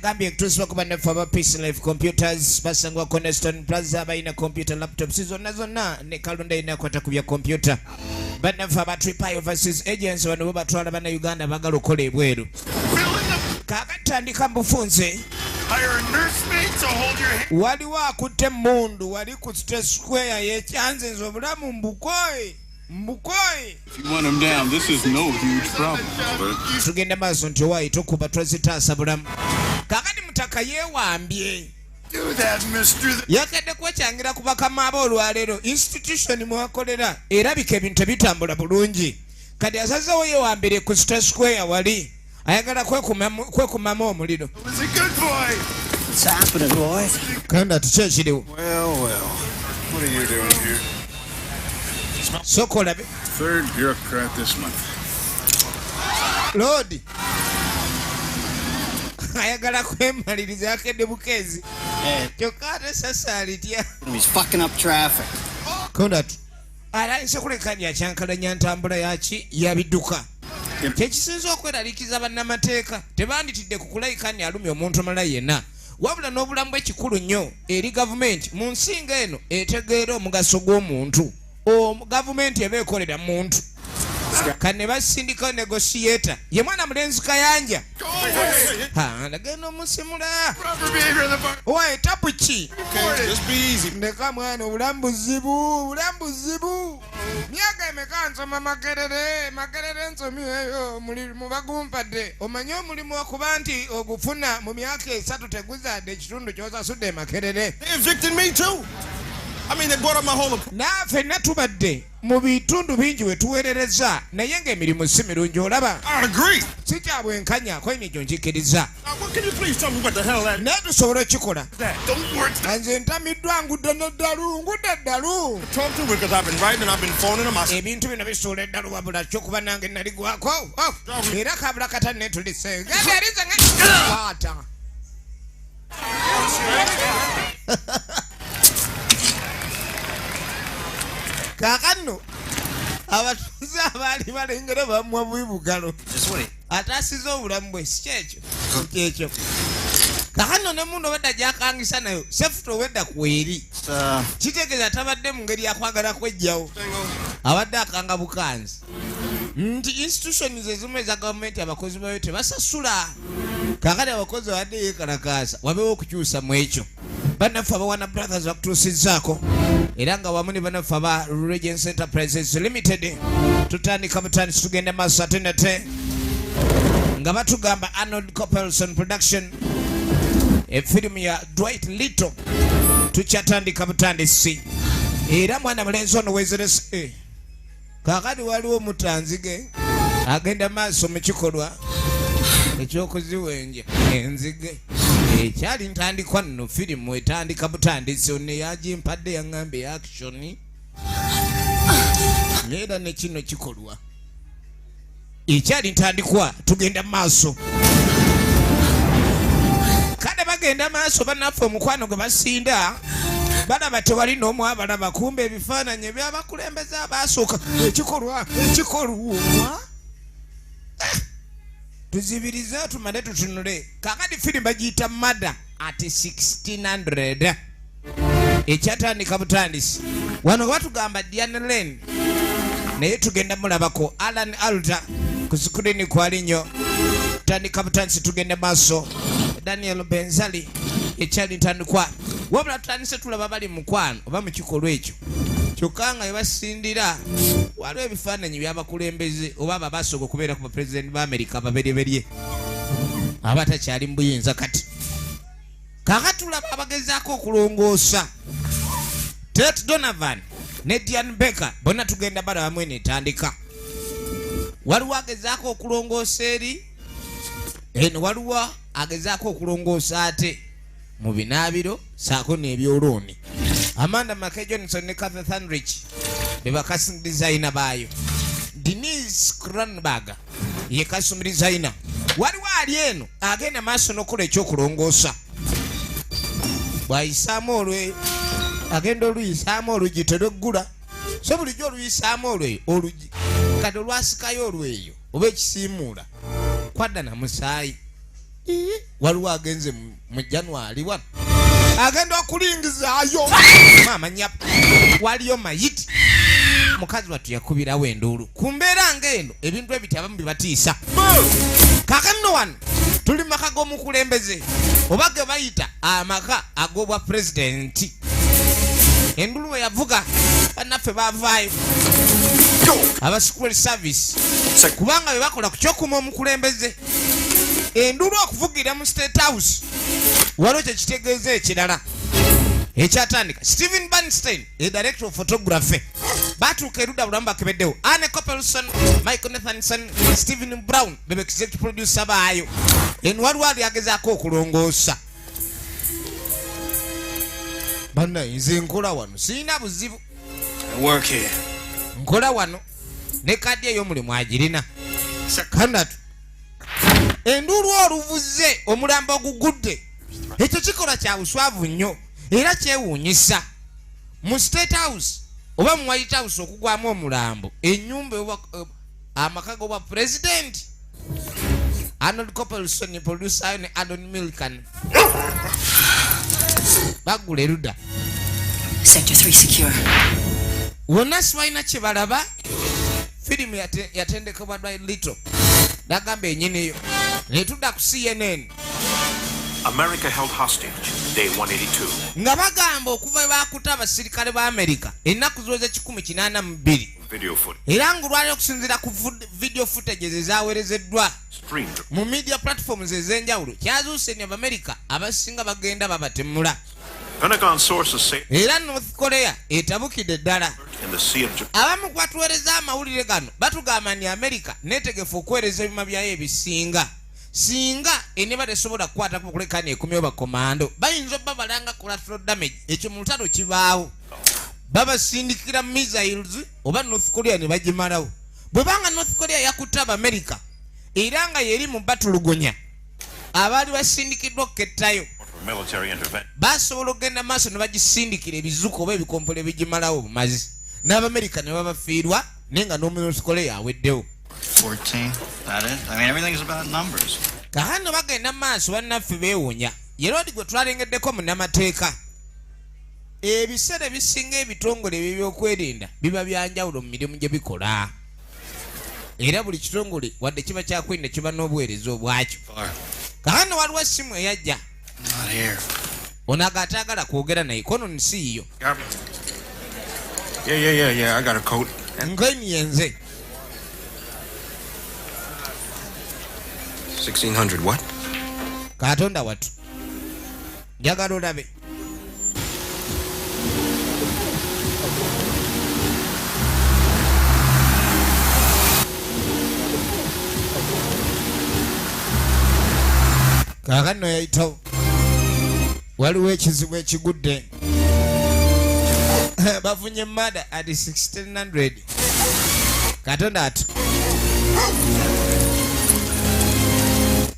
Nagambye ekutuusibwa ku bannaffe aba Peace Life Computers, basangwa Cornerstone Plaza. Balina computer, laptops zonna zonna ne kalonda yina akwata ku bya computer. Bannaffe aba Tripi Overseas Agency, bano bo batwala Bannayuganda baagala okukola ebweru. Kaakatandika mu bufunze. Hire a nursemaid to hold your hand. Waliwo akutte emmundu wali ku State Square yekyanze. Nze obulamu mbukoye, mbukoye. If you want him down, this is no huge problem. Tugenda maaso nti owaayi tokuba, twazitaasa bulamu. Kakati mutaka yeewambye. Do that, mister. Yakedde kwekyangira ku bakama be olwaleero. Institution mwakolera erabika ebintu tebitambula bulungi. Kati asazewo yewambire ku State Square, wali ayagala kwekumamu omuliro. Was a good boy. What's happening, boys? Kandi ati ki ekiriwo? Well, well. What are you doing here? Sooka olabe. Third bureaucrat this month. Loodi ayagala kwemaliriza, yakedde bukeezi, kyokka ate sasa alitya? He's fucking up traffic. Kondatu alayinza okuleka akyankalanya ntambula yaki yabidduka. Kyekisinza okweraliikiriza bannamateeka, tebanditidde ku kulayika ni alumya omuntu omulala yenna, wabula n'obulamu bwekikulu nnyo eri gavumenti. Mu nsinga eno etegeera omugaso gw'omuntu, gavumenti eba ekolera muntu. Kane basindikawo negotiator, ye mwana mulenzi Kayanja. Ha, ndagenda omusimula. Proper behavior in the bar. Owaye tapu ki? Just be easy. Ndeka mwana, obulamu buzibu, obulamu buzibu. Myaka emeka nsoma Makerere? Makerere nsomyeyo, omulimu bagumpadde. Omanye omulimu okuba nti ogufuna mu myaka 3 teguzadde ekitundu ky'osasudde e Makerere. They evicted me too. I mean, they bought up my whole apartment. Naaffenna tubadde mu bitundu bingi we tuweerereza, naye ng'emirimu si mirungi, olaba. I agree. Si kyabwenkanya kwemyo njikiriza. Now, what, can you please tell me what the hell that Naye tusobola okikola. that? Don't work. Nze ntamiddwa, ngudde neddalu, ngudde eddalu. Talk to because I've been writing and I've been phoning them. I Ebintu bino bisuula eddalu, wabula kyokuba nange naligwako. Oh, era kabula kata netulise genda erize kwata. Kaakano abatuuze abaali balengera bamuwa bubi bugalo. Ataasiza obulamu bwe, si kyekyo kyekyo. Kakano ne muno obadde gyakangisa nayo sefuta obwedda kweri, kitegeeza tabadde mu ngeri yakwagala kwejjawo, abadde akanga bukanzi nti institutions ezimu eza gavumenti abakozi bayo tebasasula. Kakati abakozi babadde yekalakaasa wabeewo okukyusa mu ekyo. Bannaffe aba Warner Brothers bakutuusizzaako, era nga wamu ne bannaffe aba Regency Enterprises Limited. Tutandika butandisi, tugenda maaso ate nate nga batugamba Arnold Copelson Production, efirimu ya Dwight Little. Tukyatandika butandisi, era mwana mulenzi ono wezerese. Kakati waliwo mutanzige agenda maaso mu kikolwa ekyokuziwenja enzige. Ekyali ntandikwa nno, firimu etandika butandisi. Ono yagimpadde yaŋŋambye action, era ne kino kikolwa ekyali ntandikwa. Tugenda mu maaso, kale bagenda maaso. Bannaffe omukwano gwe basinda balaba tewali n'omu abalaba, kumbe ebifaananyi ebyabakulembeze abaasooka. Ekikolwa ekikolwa. Eh, tuzibirize tumale tutunule. Kakati firimu bagiyita Murder at 1600, ekyatandika butandisi. Wano batugamba Diane Lane, naye tugenda mulabako Alan Alda ku screen kwali nnyo. Tandika butandisi, tugenda maaso. Daniel Benzali, ekyali ntandikwa, wabula tutandise tulaba bali mukwano oba mu kikolwa ekyo, kyokka nga webasindira waliwo ebifaananyi byabakulembeze oba abo abasooka okubeera ku bapulezidenti ba Amerika ababereberye abatakyali mu buyinza. Kati kaakati tulaba abagezaako okulongoosa, Tate Donovan ne Diane Baker, bonna tugenda balabamu. Eno etandika, waliwo agezaako okulongoosa eri eno, waliwo agezaako okulongoosa ate mu binaabiro saako n'ebyolooni. Amanda Make Johnson ne Kathy Thanrich be ba costume designer baayo. Denise Cranberg ye costume designer. Waliwo ali eno agenda maaso n'okukola ekyokulongoosa, bw'ayisaamu olwe agenda oluyisaamu oluggi terweggula, so bulijjo oluyisaamu olweyo oluggi, kati olwasikayo olweyo oba ekisiimuula kwadda na musaayi. Waliwo agenze mu January wano agenda okulingizayo maama nyapa waliyo mayiti. Mukazi wattu yakubirawo enduulu ku mbeera ng'eno, ebintu ebiti abamu bibatiisa. Kaakano wano tuli mu maka g'omukulembeze oba ge bayita amaka ag'obwa pulezidenti. Endulu bwe yavuga, bannaffe baavaayo aba security service, kubanga bye bakola ku kyokuma omukulembeze. Endulu okuvugira mu State House waliwo kyekitegeeza ekirala ekyatandika. Stephen Bernstein, a director of photography, batuuka erudda bulamu bakebeddewo. Anne Copelson, Michael Nathanson, Stephen Brown bebe executive producer baayo. Eno waliwo ali agezaako okulongoosa. Bannaye, nze nkola wano, sirina buzibu. I work here. Nkola wano ne kaadi ey'omulimu agirina. Kanatu enduulu oluvuze, omulambo ogugudde, ekyo kikolwa kya buswavu nnyo era kyewuunyisa mu State House oba mu White House okugwamu omulambo, ennyumba amaka g'obwa pulezidenti. Arnold Copelson, producer, ne Adon Milkan baggula erudda. Sector 3 secure. Wonna sibalina kye balaba. Firimu yatendekebwa Dwight Little nagamba enyiniyo netudda ku CNN. America held hostage, day 182. Nga bagamba okuva we bakuta abasirikale ba Amerika ennaku ziweze 182. Video footage. Era ng'olwaliro okusinziira ku video footages ezaweerezeddwa Streamed. mu media platforms ez'enjawulo, kyazuuse ni Abamerika abasinga bagenda babatemula. Pentagon sources say Era North Korea etabukidde ddala. in the Sea of Japan. Abamu ku batuweereza amawulire gano batugamba nti Amerika neetegefu okuweereza ebyuma byayo ebisinga singa eneba tesobola kukwatako kuleka neekumyewo bakomando bayinza obbabalanga collateral damage. Ekyo mu lutalo kibaawo, babasindikira missiles oba North Korea ne bagimalawo. Bwebanga North Korea yakutte Abamerika era nga yeri mu batulugunya abaali basindikiddwa okukettayo, For military intervention. basobola okugenda maaso ne bagisindikira ebizuka oba ebikompola ebigimalawo obumazi, n'Abamerika ne babafiirwa, naye nga n'omu North Korea aweddewo. 14. That it? I mean, everything's about numbers. Kakano bagenda mu maaso, bannaffe beewuunya. Yerodi gwe twalengeddeko munnamateeka, ebiseera ebisinga ebitongole ebyebyokwerinda biba byanjawulo mu mirimu gye bikola, era buli kitongole wadde kiba kyakwerinda kiba n'obuweereza obwakyo. Kakano waliwo essimu eyajja. Not here. Ono aga ataagala kwogera naye kono nsiiyo. Yeah. I got a coat. Nkoini yenze. 1600 what? Katonda watu, njagala olabe. Kaakano yayitawo, waliwo ekizibu ekigudde, bafunye murder at 1600. Katonda ati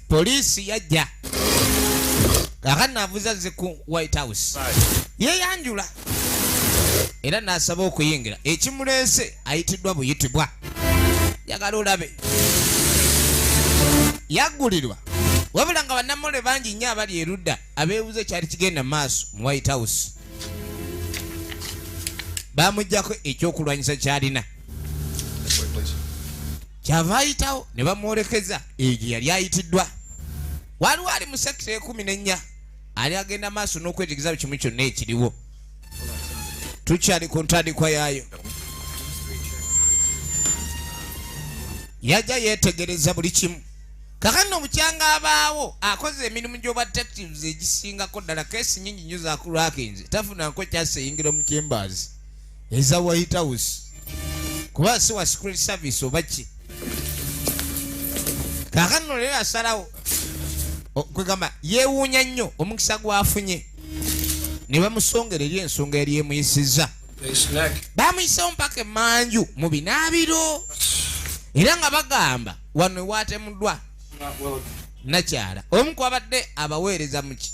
poliisi yajja. Kaakano avuza zze ku White House, yeyanjula era n'asaba okuyingira. Ekimuleese ayitiddwa buyitibwa. Yagala olabe yaggulirwa, wabula nga bannamawulire bangi nnyo abali erudda abeebuuza ekyali kigenda mu maaso mu White House. Bamugjako ekyokulwanyisa kyalina, kyava ayitawo ne bamwolekeza eyo gye yali ayitiddwa. Waliwo ali mu sector 14 ali agenda maaso n'okwetegeza buli kimu kyonna ekiriwo. Tukyali ku ntandikwa yaayo. Yajja yeetegereza buli kimu. Kakano omukyanga abaawo akoze emirimu gy'obwa detectives egisingako ddala, case nyingi nnyo zakulwakinze, tafunanko kyasi eyingira mu chambers eza White House kuba si wa secret service oba ki. Kakano leero asalawo kwegamba yeewuunya nnyo omukisa gwafunye ne bamusongera eri ensonga yali emuyisizza. Bamuyisewo mpaka emanju mu binaabiro, era nga bagamba wano ewatemuddwa nakyala omu kwabadde abaweereza muki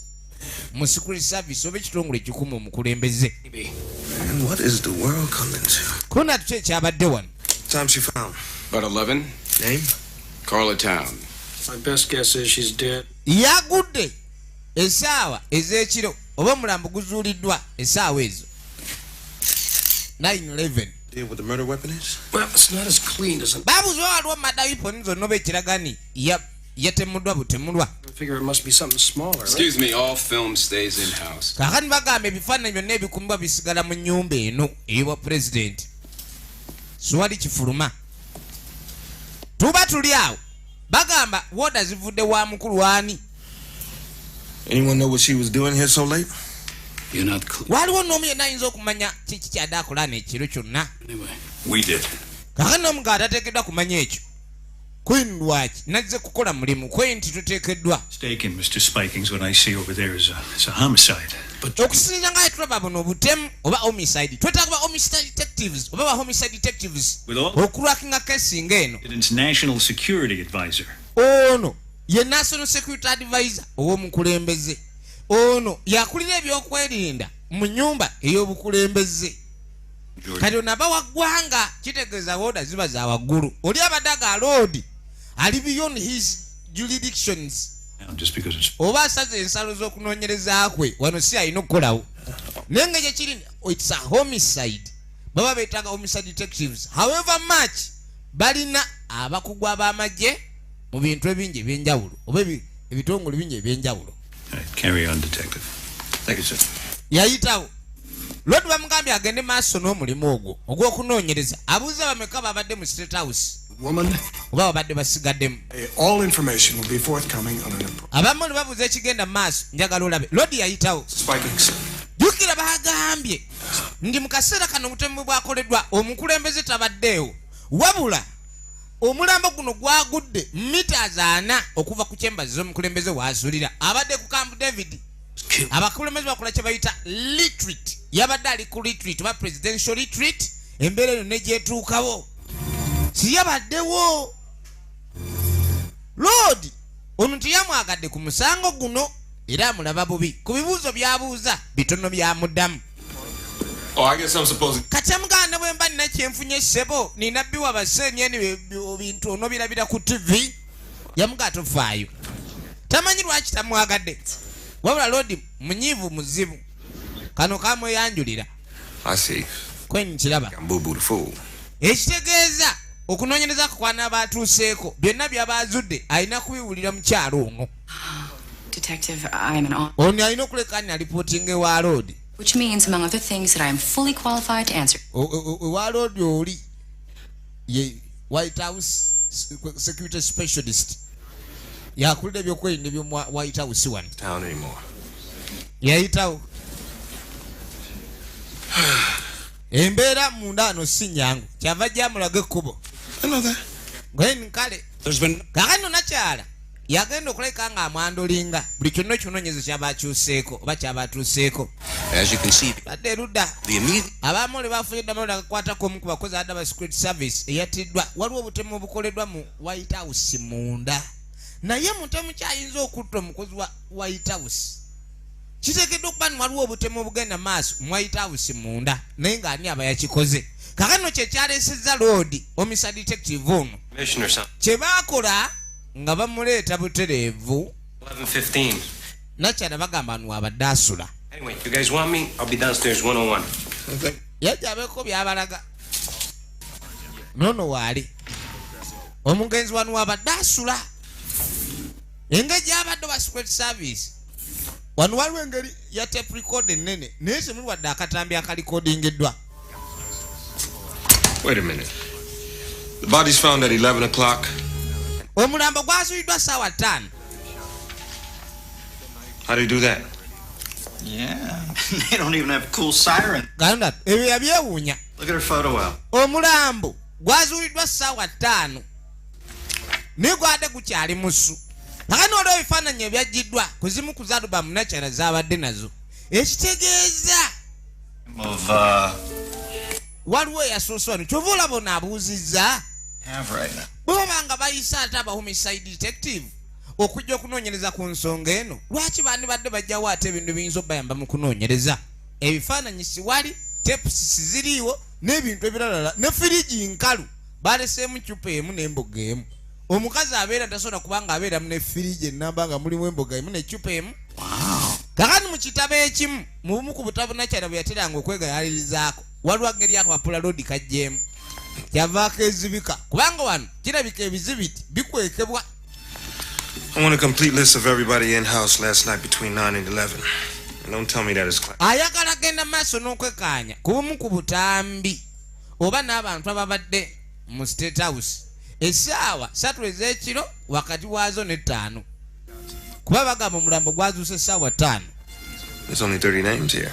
mu secret service oba ekitongole ekikuuma omukulembeze. And what is the world coming to? Kuna tuki ekyabadde wano? Time she found. About 11. Name? Carla Town. My best guess is she's dead. Yagudde essaawa ez'ekiro, oba omulambo guzuuliddwa essaawa ezo 911. Deal with the murder weapon is? Well, it's not as clean as Babuuza waliwo murder weapon zonna oba ekiragani yatemuddwa butemulwa. I figure it must be something smaller, right? Excuse me, all film stays in house. Kaakati bagamba ebifaananyi byonna ebikumbwa bisigala mu nnyumba eno ey'obwa pulezidenti, siwali kifuluma. Tuba tuli awo, bagamba order zivudde wa mukulu ani. Anyone know what she was doing here so late? You're not clear. Waliwo n'omu yenna ayinza okumanya kiki kyadde akola ekiro kyonna? Anyway. We did. Kaakati n'omuga atateekeddwa kumanya ekyo. Queen, lwaki nazze kukola mulimu kwe nti tuteekeddwa. Mistaken, Mr. Spikings. What I see over there is a homicide. But Okusinziira nga tulaba buno obutemu oba homicide, twetaaga ba homicide detectives oba ba homicide detectives With all- okulwakinga case ng'eno. President's national security advisor. Ono ye national security advisor ow'omukulembeze. Ono yakulira ebyokwerinda mu nyumba ey'obukulembeze. Kati ono aba waggwanga, kitegeeza order ziba za waggulu. Oli abadde aga loodi ali beyond his jurisdictions. Now, just because it's Oba asaze ensalo z'okunoonyereza kwe wano, si alina okukolawo. Naye nga gyekiri, it's a homicide, baba beetaaga homicide detectives. However much balina abakugu ab'amagye mu bintu ebingi ebyenjawulo oba ebitongole bingi ebyenjawulo. All right, carry on, detective. Thank you, sir. Yayitawo lodi, bamugambye agende maaso n'omulimu ogwo ogw'okunoonyereza. Abuuza bameka babadde mu State House Woman, oba babadde basigaddemu. all information will be forthcoming on an Abamu ne babuuza ekigenda mu maaso. Njagala olabe lodi yayitawo. Spikings. Jjukira bagambye nti mu kaseera kano obutemu bwe bwakoleddwa omukulembeze tabaddeewo, wabula omulambo guno gwagudde mita 4 okuva ku kyembazi z'omukulembeze waasulira. Abadde ku Camp David. Abakulembeze bakola kye bayita retreat. Yabadde ali ku retreat oba presidential retreat. Embeera eno negyetuukawo siyabaddewo. Loodi ono teyamwagadde ku musango guno era amulaba bubi. Ku bibuuzo byabuuza bitono byamuddamu. Oh, I guess I'm supposed to. Kati amugamba ne bwe mba nina kyenfunye, ssebo, nina biwa basenyeni bintu onobirabira ku TV. Yamugaa tofaayo, tamanyi lwaki tamwagadde, wabula loodi munyiivu muzibu. Kano kamweyanjulira. I see. Kweni kiraba. I'm Boo Boo the Fool. Ekitegeeza okunoonyereza kukwana batuuseeko byonna byabazudde alina kubiwulira mukyalo ono. Detective, I am an on. Ono alina okuleka ni alipootinga ewa loodi. Which means, among other things, that I am fully qualified to answer. Ewa loodi oli ye White House security specialist, yakulira ebyokwerinda ebyomu White House wano. Town anymore. Yayitawo. Embeera munda ano si nyangu, kyava gyamulaga ekkubo. I know that. Gwen kale. There's been Kakano nakyala yagenda okulabika nga amwandolinga buli kyonna ekinoonyezo kyabakyuseeko oba kyabatuuseeko. As you can see, Badde erudda. the immediate Abamu le bafunye ddamawulire agakwatako omu ku bakozi adda ba secret service eyattiddwa. Waliwo obutemu obukoleddwa mu White House munda, naye mutemu kyayinza okutta omukozi wa White House? Kiteekeddwa okuba ni waliwo obutemu obugenda maaso mu White House munda, naye ng'ani aba yakikoze? Kakano kyekyaleesezza loodi homicide detective ono. Commissioner something. Kye baakola nga bamuleeta butereevu. 11:15. Nakyala bagamba nti abadde asula. Anyway, if you guys want me, I'll be downstairs 101. Yajja abeeko byabalaga nono waali omugenzi wano wabadde asula, engeri gyabadde wa secret service. Wano waliwo engeri ya tape record ennene, naye temuli wadde akatambi akalikodingiddwa. Wait a minute. The body's found at 11 o'clock. Omulambo gwazuuliddwa ssaawa 5. How do you do that? Yeah. They don't even have a cool siren. Ganda ebyo yabyewuunya. Look at her photo out. Omulambo gwazuuliddwa ssaawa 5, naye gwadde gukyali musu. Kakano waliwo ebifaananyi ebyaggiddwa ku zimu ku zalubamu nakyala zabadde nazo, ekitegeeza Of, waliwo eyasoose wano. Kyova olaba ono abuuzizza. have right now. Bwe baba nga bayise ate aba homicide detective okujja okunoonyereza ku nsonga eno, lwaki bandibadde bajjawo ate ebintu biyinza okubayamba mu kunoonyereza? Ebifaananyi siwali, tapes siziriiwo, n'ebintu ebiralala, ne firiji nkalu, baleseemu cupa emu n'emboga emu. Omukazi abeera tasobola kubanga abeera mu ne firiji enamba nga mulimu emboga emu n'eccupa emu. Kakati mu kitabo ekimu, mu bumu ku butabo nakyala bwe yateranga okwegayalirizaako, waliwo engeri akapapula loodi kajjeemu kyavaako ezibika, kubanga wano kirabika ebizibiti bikwekebwa. I want a complete list of everybody in house last night between 9 and 11. And don't tell me that is Ayagala genda maaso n'okwekaanya ku bumu ku butambi oba n'abantu ababadde mu State House essaawa 3 ez'ekiro wakati waazo ne 5, kuba bagamba omulambo gwazuuse essaawa 5. There's only 30 names here.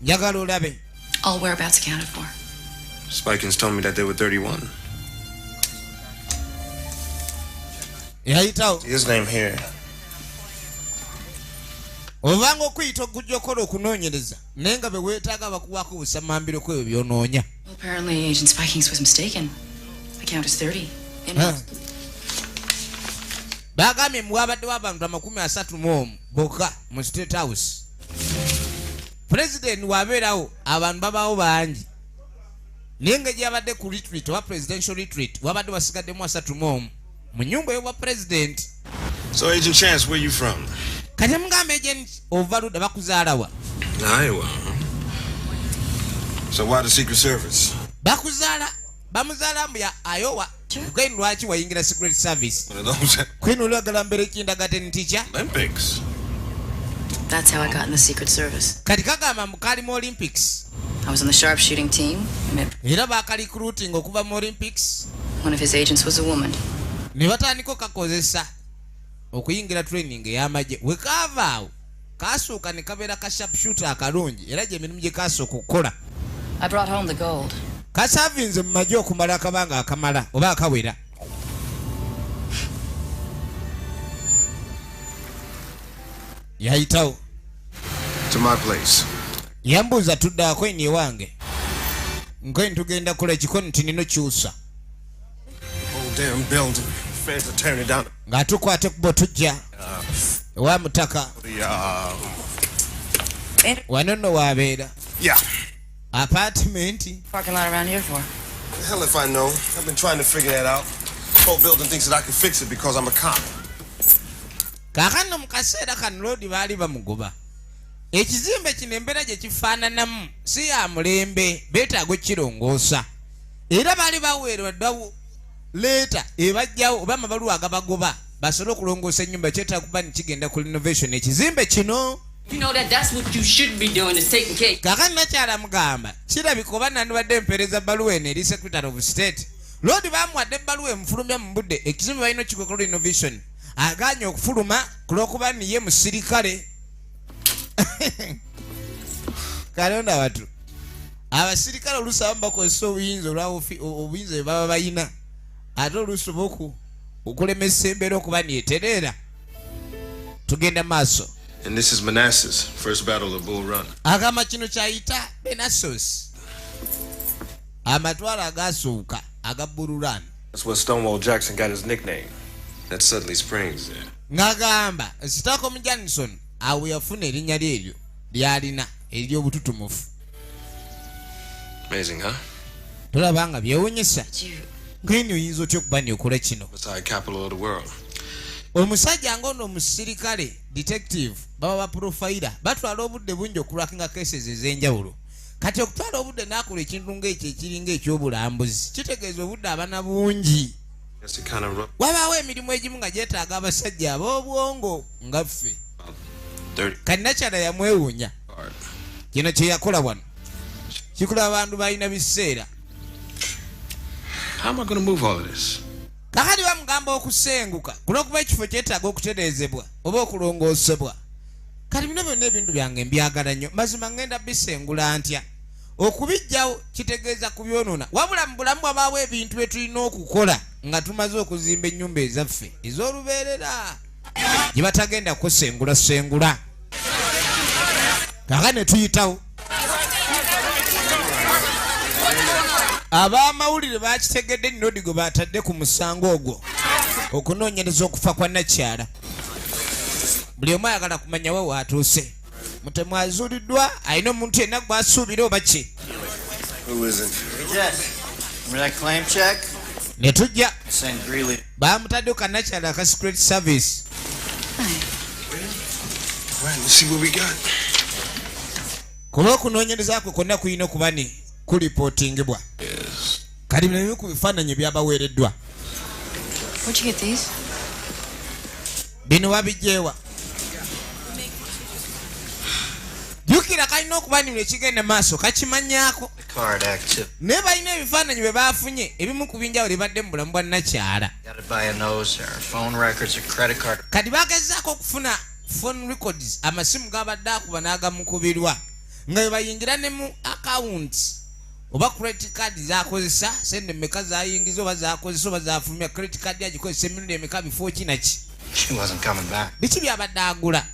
Njagala olabe. All whereabouts accounted for. Spikins told me that there were 31. Yayitawo. His name here. Obanga okuyita okujja okukola okunoonyereza, naye nga bwe weetaaga bakuwaako busamambiro ku ebyo byonoonya. Well, apparently Agent Spikings was mistaken. The count is 30. In Huh. Bagambye muwabaddewo abantu 31 bokka mu State House. Pulezidenti wabeerawo abantu babaawo bangi, naye nga gyabadde ku retreat oba presidential retreat wabadde wasigaddemu 31 mu nyumba ey'obwa pulezidenti. So, Agent Chance, where you from? Kati mugamba, agent, ova ludda, bakuzaalawa? Iowa. So why the Secret Service? Bakuzaala, bamuzaala mbu ya Iowa. Queen, lwaki wayingira Secret Service? One of those Queen, olwagala mbeera kindergarten teacher. Olympics. That's how I got in the Secret Service. Kati kagamba mbu kaali mu Olympics. I was on the sharpshooting team. I met Era bakarecruiting okuva mu Olympics. one of his agents was a woman. Ne batandika okakozesa okuyingira training ey'amagye. We kaava awo kasooka ne kabeera ka sharpshooter akalungi, era gye emirimu gye kasooka okukola. I brought home the gold. Kasaavinze mu magye okumala akabanga akamala oba akawera. Yayitawo. To my place. Yambuuza tuddaako eni ewange, nkweni tugenda kukola ekikoni nti nino kyusa. Whole damn building. Feds are tearing it down. Ng'atukwata ekkubo tujja ewa mutaka. The, Wano nno waabeera. Yeah. Apartment. Parking lot around here for? The hell if I know. I've been trying to figure that out. Whole building thinks that I can fix it because I'm a cop. Kaakano mu kaseera kano loodi baali bamugoba. Ekizimbe kino embeera gye kifaananamu si ya mulembe, beetaaga okukirongoosa, era baali baweerwa ddawo leeta ebajjawo oba amabaluwa agabagoba basobole okulongoosa ennyumba. Kyetaaga kuba nikigenda ku renovation ekizimbe kino. You know that that's what you should be doing is taking care. Kaakati nakyala mugamba kirabika oba nandibadde empeereza bbaluwa eno eri Secretary of State. Loodi bamuwadde ebbaluwa emufulumya mu budde, ekizimbe balina okikola renovation, aganye okufuluma ku lw'okuba niye musirikale. Kalonda batu abasirikale oluusi abamu bakozesa obuyinza olwa obuyinza bwe baba bayina, ate oluusi oba okulemesa embeera okuba niyetereera. Tugenda maaso. And this is Manassas, first battle of Bull Run. Agamba kino kyayita Benasos, amatwalo agasooka aga Bull Run. That's where Stonewall Jackson got his nickname. That's Sudley Springs there. Ng'agamba Sitakom Johnson awo yafuna erinnya lye eryo lyalina ery'obututumufu. Amazing, huh? Tolaba nga byewunyisa? Ngeni oyinza otya okuba niokola kino? Homicide capital of the world. Omusajja ng'ono omusirikale detective baba baprofiler, batwala obudde bungi okulwakinga cases ez'enjawulo. Kati okutwala obudde n'akola ekintu ng'ekyo ekiringa ekyobulambuzi kitegeeza obudde abana bungi. That's the kind of rough Wabaawo emirimu egimu nga gyetaaga abasajja ab'obwongo nga ffe. 30 Kati nakyala yamwewuunya kino kye yakola wano kikola abantu balina biseera. How am I going to move all of this? Kakati bamugamba okusenguka kulwokuba ekifo kyetaaga okutereezebwa oba okulongoosebwa. Kati bino byonna ebintu byange mbyagala nnyo, mazima ngenda bisengula ntya? Okubijjawo kitegeeza kubyonoona. Wabula mu bulamu wabaawo ebintu bye tulina okukola nga tumaze okuzimba ennyumba ezaffe ez'olubeerera gye batagenda kusengulasengula. Kaka ne tuyitawo, ab'amawulire bakitegedde nodi gwe batadde ku musango ogwo okunoonyereza okufa kwa nakyala. Buli omu ayagala kumanya we waatuuse mutemu azuuliddwa, alina omuntu yenna gwasuubira oba ki? Who isn't? Hey, Jess, remember that claim check? Ne tujja bamutadde kanakyala aka secret service. Kuba okunoonyereza kwe kwonna kulina okuba ni kulipootingibwa. Kati bino bimu ku bifaananyi byabaweereddwa. Bino wabijjeewa? Jjukira kalina okuba nibyo ekigenda maaso kakimanyaako. Naye balina ebifaananyi bye baafunye ebimu ku binjawulo ebadde mu bulamu bwa nnakyala. Kati bagezaako okufuna phone records, amasimu gabadde akuba n'agamukubirwa nga bwe bayingira ne mu account oba credit card zakozesa, sente mmeka zayingiza oba zakozesa oba zafulumya, credit card agikozesa emirundi emeka, bifo ki naki biki byabadde agula.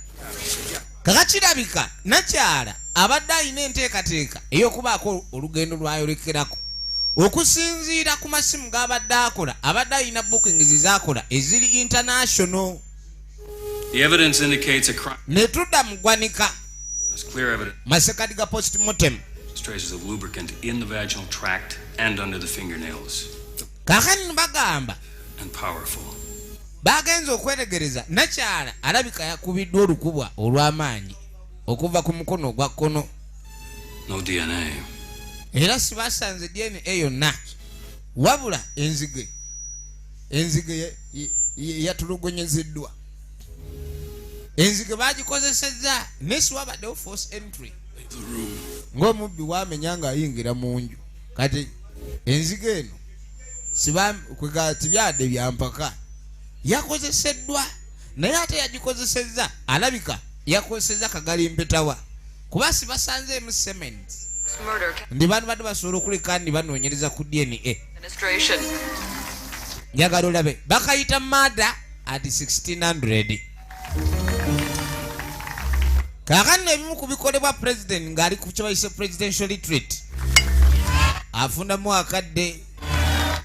Kaka kirabika nakyala abadde alina enteekateeka ey'okubaako olugendo lwayolekerako. Okusinziira ku masimu g'abadde akola, abadde alina bookings zaakola eziri international. The evidence indicates a crime. Ne tudda mu ggwanika. There's clear evidence. Masekati ga postmortem. Traces of lubricant in the vaginal tract and under the fingernails. Kaakati bagamba And powerful. Bagenze okwetegereza nakyala alabika yakubiddwa olukubwa olw'amaanyi okuva ku mukono ogwa kkono. No DNA. Era si basanze DNA yonna, wabula enzige yatulugunyiziddwa. Enzige bagikozesezza naye si wabaddewo force entry ng'omubbi wamenya ng'ayingira mu nju. Kati enzige eno tibyadde bya mpaka, yakozeseddwa naye ate yagikozesezza alabika yakozesezza kagali mpetawa kuba si basanzeemu cement. Ndi bantu badde basobola okuleka ndi banoonyereza ku DNA. Njagala olabe bakayita murder at 1600. Kaakano ebimu ku bikolebwa president ng'ali ku kye bayise presidential retreat, afunamu akadde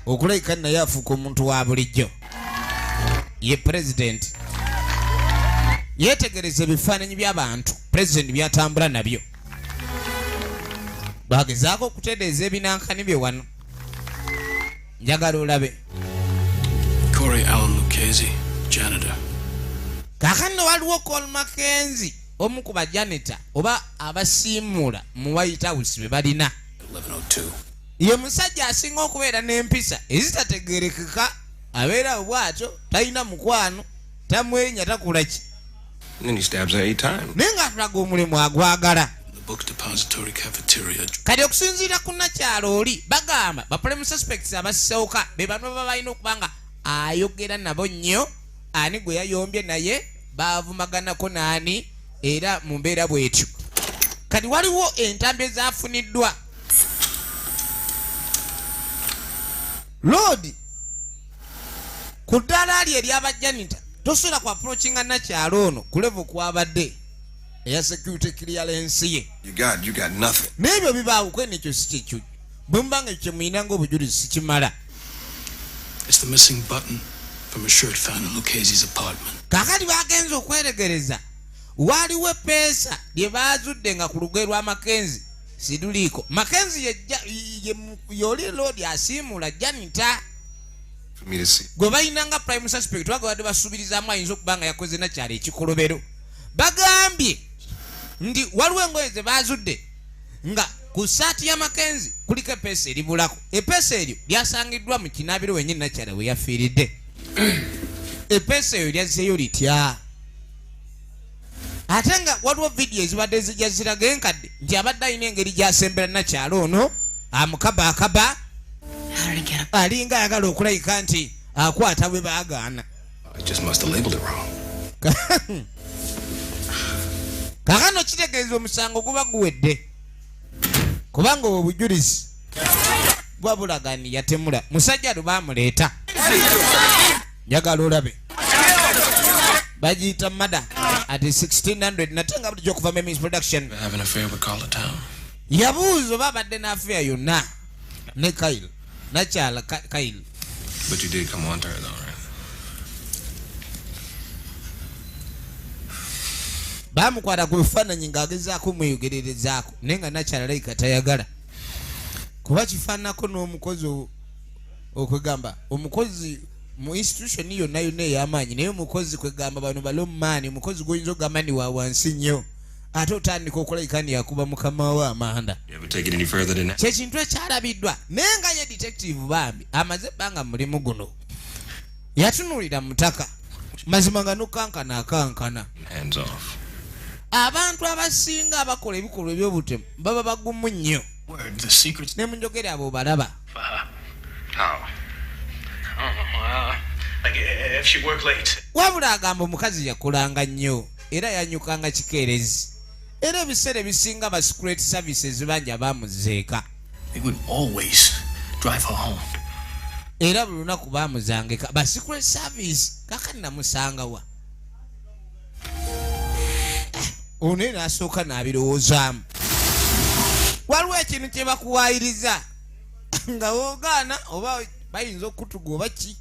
okulabika naye afuuka omuntu wa bulijjo. Ye president yeetegereza ebifaananyi by'abantu president by'atambula nabyo, bagezaako okutereeza ebinankani bye wano. Njagala olabe Corey Allen Lucchese, janitor. Kaakano waliwo Cole Mackenzie omu ku bajanita oba abasiimuula mu White House be balina. 1102. Ye musajja asinga okubeera n'empisa ezitategeerekeka, abeera bw'atyo, talina mukwano, tamwenya, takula ki. And then he stabs her 8 times. Naye ng'atulaga omulimu agwagala. The book depository cafeteria. Kati okusinziira ku nakyalo oli bagamba ba prime suspects abasooka be bano baba balina okuba nga ayogera nabo nnyo, ani gwe yayombye naye baavumaganako naani, era mu mbeera bw'etyo. Kati waliwo entambi ezaafuniddwa. Lord ku ddaala lye ery'abajanita tosobola ku approachinga nakyalo ono ku level kwabadde eya security clearance ye. You got nothing. N'ebyo bibaawo kwene ekyo si kyekyo. Bwe muba nga kye mulina ng'obujulizi sikimala. It's the missing button from a shirt found in Lucchese's apartment. Kaakati bagenze okweregereza waliwo eppeesa lye baazudde nga ku lugoye lwa Mackenzie siruliiko. Mackenzie yoli Lord asiimula janitor gwe balina nga prime suspect baga badde basuubirizaamu ayinza okuba nga yakoze nakyalo ekikolobero. Bagambye nti waliwo engoye ze baazudde nga ku ssaati ya Mackenzie kuliko eppeesa eribulako. Eppeesa eryo lyasangiddwa mu kinaabiro wennyini nakyala we yafiiridde. Eppeesa eyo lyazzeeyo litya? Ate nga waliwo vidiyo ezibadde zijja ziraga enkadde nti abadde alina engeri gy'asembera nakyalo ono amukabaakaba, alinga ayagala okulayika nti akwata bwe baagaana. I just must have labeled it wrong. Kaakano kitegeeza omusango guba guwedde kubanga obwo obujulizi buba bulaga nti yatemula musajja lwe baamuleeta. Njagala olabe bagiyita murder at 1600 nate nga bulijjo okuva Memis Production. Have an affair with Carla Town. Yabuuza oba abadde n'affair yonna ne Kyle, nakyala Kyle. But you did come on to her though, right? Baamukwata ku bifaananyi ng'agezaako mweyogererezaako naye nga nakyala layika tayagala kuba kifaananako n'omukozi Okwegamba omukozi mu institution yonna yonna ey'amaanyi, naye omukozi kwegamba bano balomumaani, omukozi gwoyinza okugamba ni wa wansi nnyo, ate otandika okulabika ni yakuba mukama we amanda. You ever take it any further than that? Kyekintu ekyalabiddwa, naye nga ye detective bambi amaze ebbanga mu mulimu guno, yatunuulira mutaka mazima nga nokankana akankana. Hands off. Abantu abasinga abakola ebikolwa ebyobutemu baba bagumu nnyo. Word, the secrets. Ne munjogere abo balaba. How? I don't know. Like if she worked late. Wabula agamba omukazi yakolanga nnyo era yanyukanga kikeerezi, era ebiseera ebisinga ba secret services bangi abamuzeeka. They would always drive her home. Era buli lunaku bamuzangeka ba secret service. Kakati namusangawa? Ono ye n'asooka n'abirowoozaamu, waliwo ekintu kye bakuwaayiriza nga woogaana oba bayinza okutuga oba ki.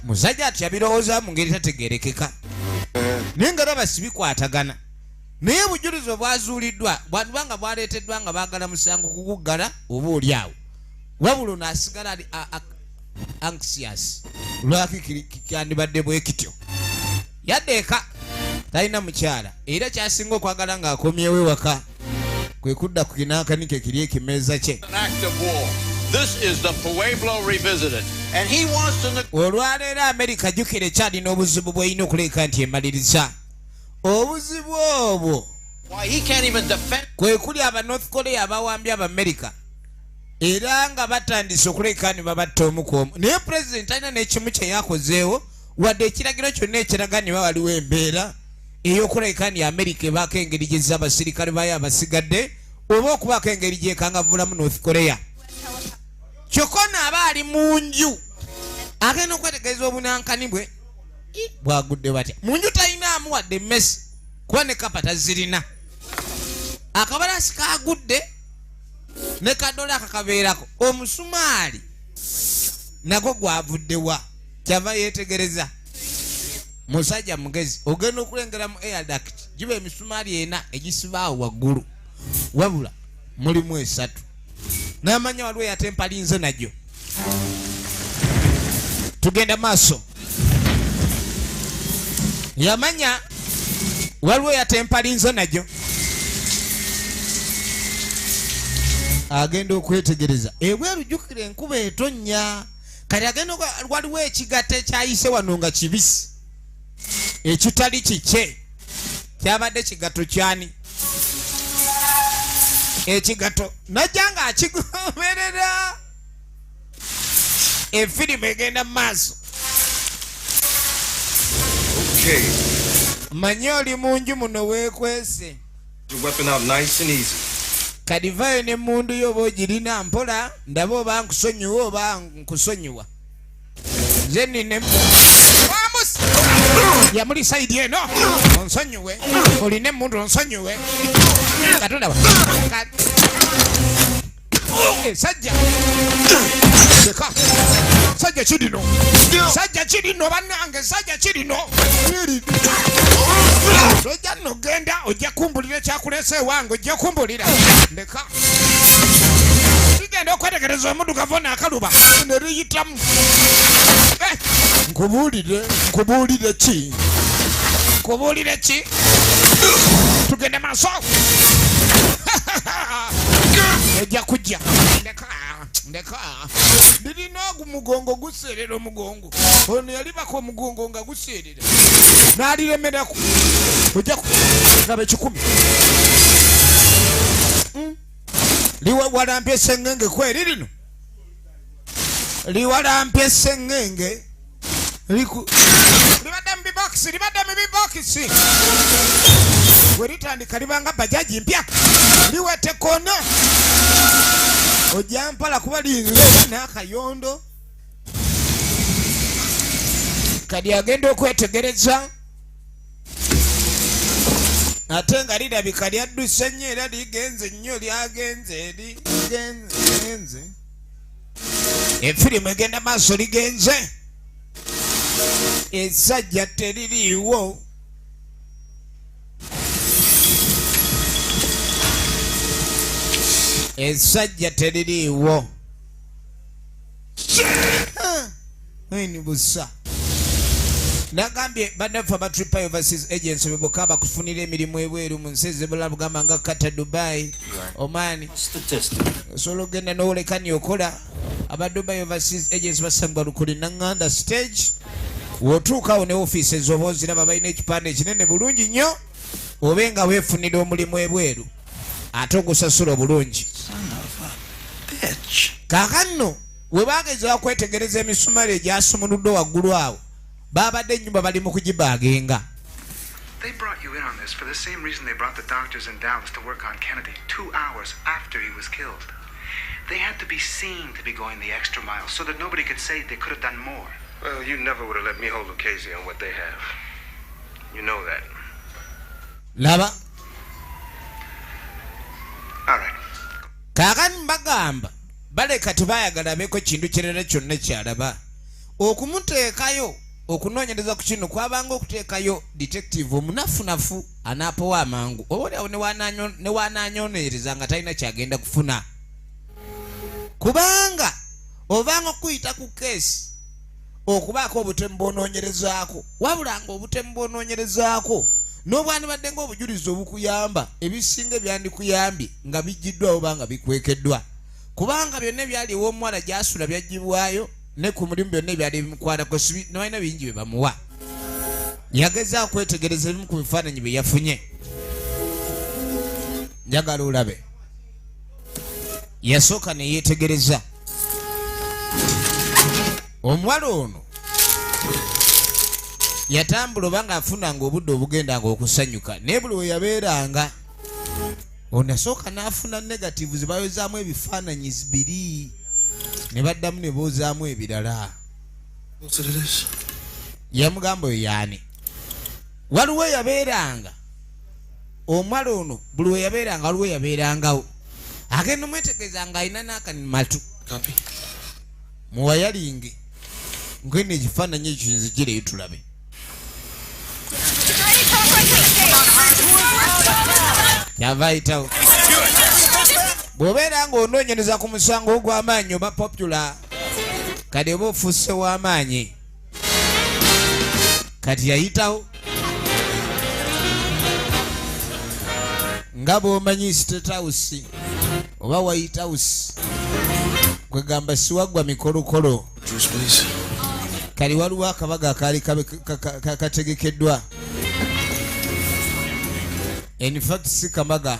Musajja ati yabirowoozaamu mu ngeri tategerekeka, naye nga raba sibikwatagana, naye obujulizi obwazuuliddwa bwandiba nga bwaleeteddwa nga baagala musango kuguggala oba oli awo. Wabula ono asigala ali anxious, lwaki kyandibadde bwe kityo? Yadde eka talina mukyala, era kyasinga okwagala ng'akomyewo ewaka kwe kudda ku kinankanike kiri ekimeeza kye. An act of war. This is the Pueblo Revisited. And he wants to Olwaleero Amerika jjukira ekyalina obuzibu bw'erina okuleka nti emaliriza obuzibu obwo. Why he can't even defend Kwe kuli aba North Korea abawambye Abamerika, era nga batandise okuleka ne babatta omu ku omu, naye pulezidenti alina n'ekimu kye yakozeewo, wadde ekiragiro kyonna ekiraga ne waliwo embeera ey'okulabika nti Amerika ebaako engeri gyezza abasirikale baayo abasigadde oba okubaako engeri gyekangavvulamu North Korea. Kyokka ono aba ali mu nju agenda okwetegereza obunankani bwe bwagudde batya mu nju, talinaamu wadde emmesi kuba ne kapa tazirina, akabalasi kagudde ne kadola akakabeerako omusumaali nagwo gwavuddewa. Kyava yeetegereza, musajja mugezi, ogenda okulengera mu air duct giba emisumaali ena egisibaawo waggulu, wabula mulimu esatu, n'amanya waliwo eyatempalinze nagyo. Tugenda maaso, yamanya waliwo eyatempalinze nagyo. Agenda okwetegereza ebweru, jjukira enkuba etonnya kati, agenda waliwo ekigatta ekyayise wano nga kibisi ekitali kikye. Kyabadde kigatto kyani? Ekigatto najja nga akigoberera. Efirimu egenda mu maaso. Okay. Manye oli mu nju muno weekwese. Your weapon out nice and easy. Kadivayo n'emmundu yo oba ogirina mpola, ndabe oba nkusonyiwa oba nkusonyiwa. Nze nina Amusi yamuli side eno, onsonyiwe, olina emmundu, onsonyiwe. Katonda sajja seka, sajja kirino, sajja kirino, bannange, sajja kirino. Tojja nno genda, ojja kumbulira ekyakuleese ewange, ojja kumbulira. Ndeka tugenda okwetegereza omuddugavu ono akaluba ne luyitamu. Nkubuulire, nkubuulire ki? Nkubuulire ki? Tugende maaso, ojja kujja. Ndeka, ndeka, lirina omugongo guseerera, omugongo ono yalibako omugongo nga guseerera n'aliremerako. Ojja gaba 100. Liwalampye seŋŋenge kweri lino, liwalampye seŋŋenge libadde mu bibokisi, libadde mu bibokisi. Bwe litandika libanga bajaji mpya, liwete kona, ojja mpala kuba liyinza n'akayondo. Kadi agenda okwetegereza ate nga lirabika lyadduse nnyo era ligenze nnyo, lyagenze eri ligenze. Efirimu egenda maaso, ligenze, essajja teririiwo. Essajja teririiwo. Ni busa. Nagambye bannaffe aba Triple Overseas Agency beboka bakufunira emirimu ebweru mu nsi ezebula, bugamba nga Qatar, Dubai, Oman. Statistic. Osobola okugenda n'olekani okola. Aba Dubai Overseas Agency basangibwa Lukuli Naŋŋanda stage. W'otuukawo ne ofiisi ezoba oziraba, balina ekipande ekinene bulungi nnyo, obe nga weefunira omulimu ebweru ate ogusasula obulungi. Bitch. Kaakano we bagezaako kwetegereza emisumaali egyasumuluddwa waggulu awo, baabadde ennyumba bali mu kugibaagenga. They brought you in on this for the same reason they brought the doctors in Dallas to work on Kennedy 2 hours after he was killed. They had to be seen to be going the extra mile so that nobody could say they could have done more. Well, you never would have let me hold Lucchese on what they have. You know that. Laba. All right. Kaakano bagamba baleka tebaayagala beeko kintu kirala kyonna kyalaba. Okumuteekayo okunoonyereza ku kino kwabanga okuteekayo detective omunafunafu anaapowa amangu, oba oliawo ne wanaanyoneereza nga talina kyagenda kufuna, kubanga ovanga okuyita ku case okubaako obutemu bw'onoonyerezaako, wabula nga obutemu bw'onoonyerezaako n'obwandibadde ng'obujulizi obukuyamba, ebisinga ebyandikuyambye nga bijjiddwawo oba nga bikwekeddwa, kubanga byonna ebyali ew'omuwala gyasula byaggyibwayo, ne ku mulimu byonna ebyali bimukwatako nebalina bingi bye bamuwa. Yagezaako kwetegereza ebimu ku bifaananyi bye yafunye. Njagala olabe, yasooka ne yeetegereza omuwala ono yatambula oba ng'afunanga obudde obugendanga okusanyuka, naye buli we yabeeranga ono yasooka n'afuna negative ze bayozaamu ebifaananyi biri ne baddamu ne boozaamu ebirala. Closer to this. Yamugamba oyo yaani waliwo yabeeranga omuwala ono, buli we yabeeranga waliwo yabeerangawo, agenda omwetegeeza ng'alina n'akanimatu. Copy. Muwayalinge ngwena ekifaananyi ekyo nzigireyo tulabe. Kyava ayitawo, bw'obeera ng'onoonyereza ku musango ogw'amaanyi oba popular, kati oba ofuuse w'amaanyi. Kati yayitawo nga bw'omanyi State House oba White House, kwegamba siwaggwa mikolokolo. Juice, please. Kali waliwo akabaga akaali kategekeddwa. In fact si kabaga,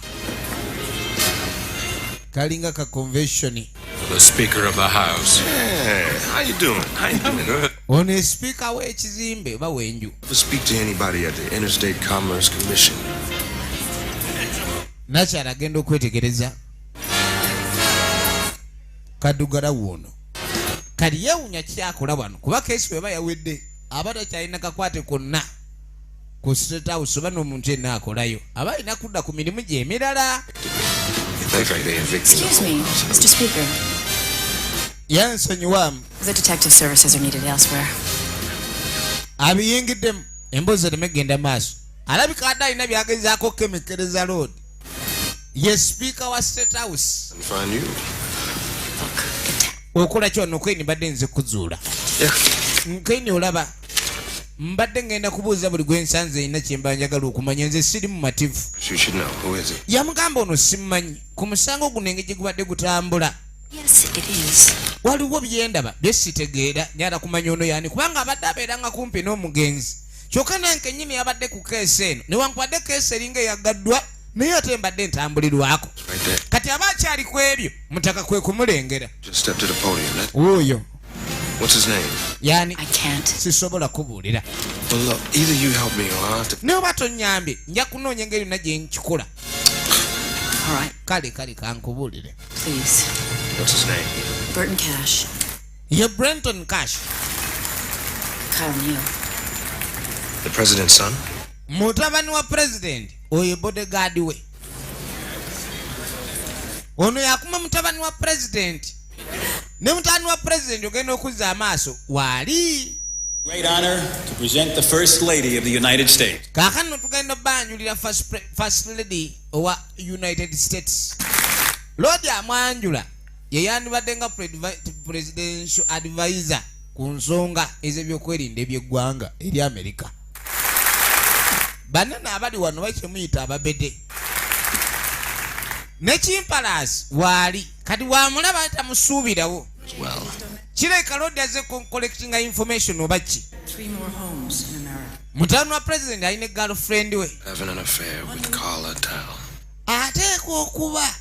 kalinga ka convention. The Speaker of the House. Yeah, how you doing? How you doing? Good. Ono sipiika w'ekizimbe oba w'enju. Ever speak to anybody at the Interstate Commerce Commission? Nakyala agenda okwetegereza kaddugala wuuno. Kati yeewunya kyakola wano, kuba case bweba yawedde aba takyalina kakwate konna ku State House oba n'omuntu yenna akolayo, aba alina kudda ku mirimu gye emirala. You think like they evicted the Excuse whole me, house. Mr. Speaker. Yansonyiwamu. The detective services are needed elsewhere. Abiyingiddemu emboozi ereme genda maaso. Alabika adde alina byagezaako okukemekkereza. Lord ye sipiika wa State House. And find you. Okola ki wano? Kweni mbadde nze kuzuula. Yeah. Nkeni olaba mbadde ngenda kubuuza buli gwe nsanze erina kyemba njagala okumanya. Nze siri mu mativu. You should know. Who is he? Yamugamba ono simmanyi ku musango guno engeri gye gubadde gutambula. Yes, it is. Waliwo byendaba byesitegeera, nyala kumanya ono yani, kubanga abadde abeeranga kumpi n'omugenzi, kyokka nange kennyini yabadde ku case eno, newankubadde case eringa eyaggaddwa, naye ate mbadde ntambulirwako. Right there. Kati aba akyali ku ebyo, mutaka kwe kumulengera. Just step to the podium. That, Wuuyo. what's his name? Yani? I can't. Sisobola kubuulira. Well, look, either you help me or I'll have to. Naye oba tonyambye, nja kunoonya engeri yonna gye nkikola. All right, Kale kale, kankubuulire. please. What's his name? Burton Cash. Ye Brenton Cash. Kyle Neal. The president's son? Mutabani wa president. Oyo bodyguard we, ono yakuma mutabani wa president, ne mutabani wa president ogenda okuzza amaaso waali. Great honor to present the First Lady of the United States. Kaakano tugenda banjulira first lady owa United States. Lord amwanjula ye yandibadde nga presidential advisor. Ku nsonga ez'ebyokwerinda eby'eggwanga eri Amerika, banene abali wano bakyemuyita ababede ne kimpalaasi waali. Kati wamulaba tamusuubirawo. Well, Kireka lodi aze collectinga information oba ki. Three more homes in America. Mutabani wa president alina girlfriend we. Having an affair with Carla Dow. Ateekwa okuba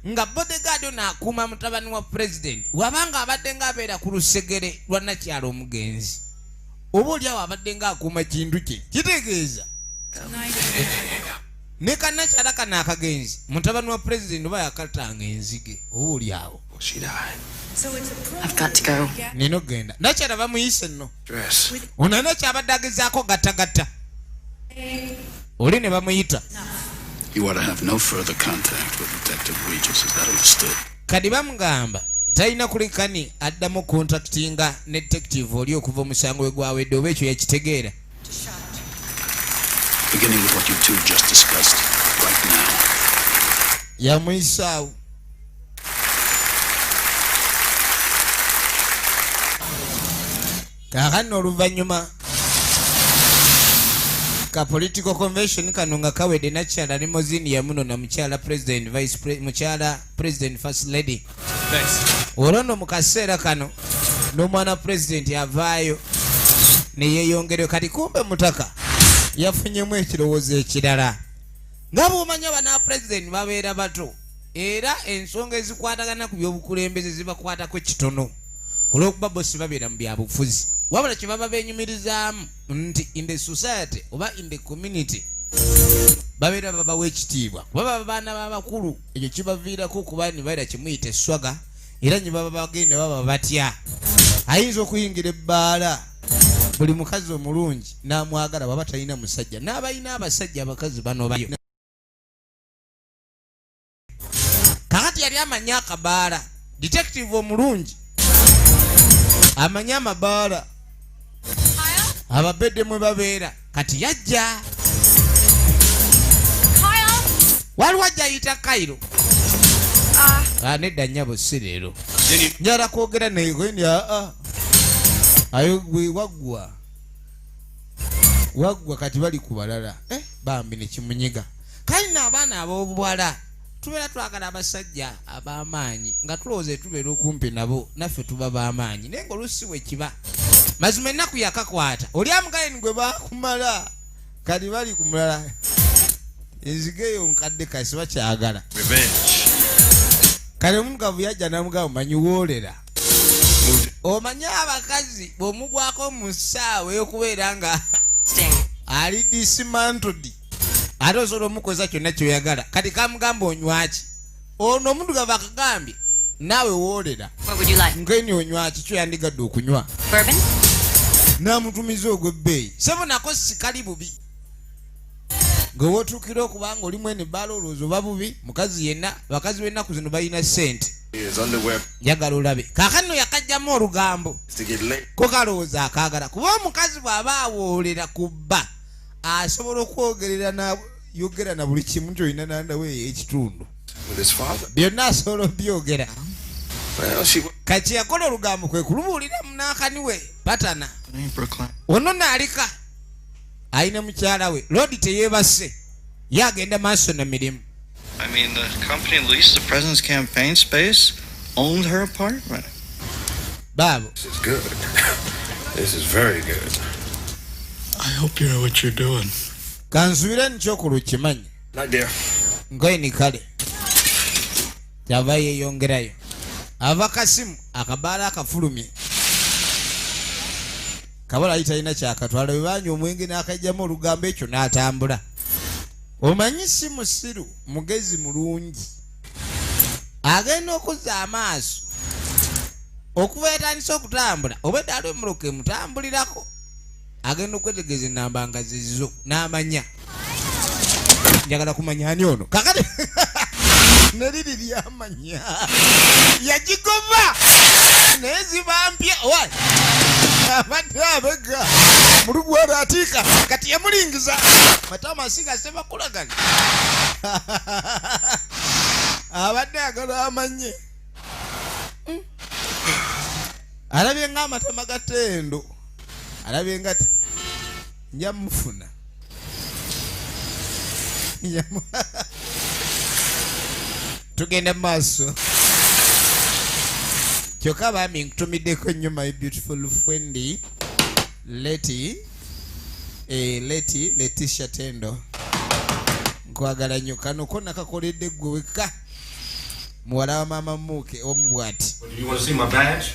nga bodyguard ono akuuma mutabani wa president, wabanga abadde ng'abeera ku lusegere lwa nakyalo omugenzi, oba oli awo abadde ng'akuuma kintu kye. Kitegeeza ne kannakyala kano akagenzi, mutabani wa president oba yakatanga enzige, oba oli awo. She died. I've got to go. Nina okugenda. Nakyala bamuyise nno. Dress. Ono alina kyabadde agezaako gattagatta oli ne bamuyita. You are to have no further contact with Detective Regis. Is that understood? Kati bamugamba talina kulekani addamu contactinga ne detective oli okuva omusango we gwawedde, oba ekyo yakitegeera. Beginning with what you two just discussed right now. Yamuyisaawo. Kaakano oluvannyuma ka political convention kano nga kawedde, nakyala limousine yamunona mukyala president, vice mukyala president, first lady. Thanks. Olwo nno mu kaseera kano n'omwana president avaayo neyeyongereyo. Kati kumbe mutaka yafunyemu ekirowoozo ekirala. Nga bw'omanyi, abana president babeera bato, era ensonga ezikwatagana ku byobukulembeze zibakwatako kitono olw'okuba bo si babeera mu byabufuzi, wabula kye baba beenyumirizaamu nti in the society oba in the community babeera babawa ekitiibwa kuba baba baana b'abakulu. Ekyo kibaviirako okuba ne babeera kimuyita eswaga, era ne baba bagenda baba batya. Ayinza okuyingira ebbaala, buli mukazi omulungi n'amwagala bwaba talina musajja, n'abalina abasajja abakazi banobayo. Kakati yali amanyi akabaala, detective omulungi amanyi amabaala ababedde mwe babeera. Kati yajja, waliwo ajja ayita Kairo. Ah, nedda nnyabo, si leero, njala kwogera naye. Aa, ayo gwe waggwa waggwa, kati bali ku balala. Eh, bambi nekimunyiga. Kale nno abaana ab'obuwala tubeera twagala abasajja ab'amaanyi, nga tulowooza tubeera okumpi nabo naffe tuba b'amaanyi, naye nga olusi bwe kiba. Mazima ennaku yakakwata oli amugayeni gwe bakumala, kati bali ku mulala. Enzige eyo nkadde kasi bakyagala. Revenge. Kale omugavu yajja namugamba, manyi woolera, omanyi abakazi bw'omugwako mu ssaawa ey'okubeera nga ali dismantled, ate osobola omukozesa kyonna kyoyagala. Kati kamugamba, onywaki? Ono omuddugavu akagambye, naawe woolera. What would you like? Nkeni onywaki kyoyandigadde okunywa? Bourbon? N'amutumiza ogw'ebbeeyi. Sebo nako sikali bubi gwe wootuukira okuba nga olimu eno ebbaala, olowooza oba bubi. Mukazi yenna, bakazi b'ennaku zino balina ssente. His underwear Njagala olabe kaakano yakajjamu olugambo. to get laid. Ko kalowooza akaagala kuba omukazi bw'aba awoolera ku bba, asobola okwogerera yogera na buli kimu nti olina nandawe ekitundu. With his father. Byonna asobola obyogera. Well, she Kati yakola olugambo kwe kulubuulira munaakaniwe patana. Brooklyn. Ono naalika alina mukyala we lodi teyeebase, ye agenda maaso na mirimu. I mean, the company leased the president's campaign space, owned her apartment. Baabo. This is good. This is very good. I hope you know what you're doing. Kansuubire nkyokulu kimanyi. Not there. Ngoyini kale kyava yeeyongerayo, ava kasimu akabaala akafulumye kabala ali talina kyakatwala. Bwe banywa omwenge n'akajjamu olugambo ekyo n'atambula. Omanyi si musiru, mugezi mulungi. Agenda okuzza amaaso okuva yatandise okutambula, oba eddaala emmotoka emutambulirako, agenda okwetegereza enamba nga zizo n'amanya, njagala kumanya ani ono. Kakati neriri lyamanya yagigoba naye ziba mpya. Owa abadde abega mulugwala atiika, kati yamulingiza matama asiga sebakulagana, abadde agala amanye. Alabye ng'amatama ga Tendo, alabye nga nja mufuna. Tugenda maaso. Kyokka baami nkutumiddeko nnyo my beautiful friend Leti, Leti Letitia Tendo, nkwagala nnyo. Kano ko nakakoledde ggwe wekka, muwala wa maama Muke omu bw'ati. You want to see my badge?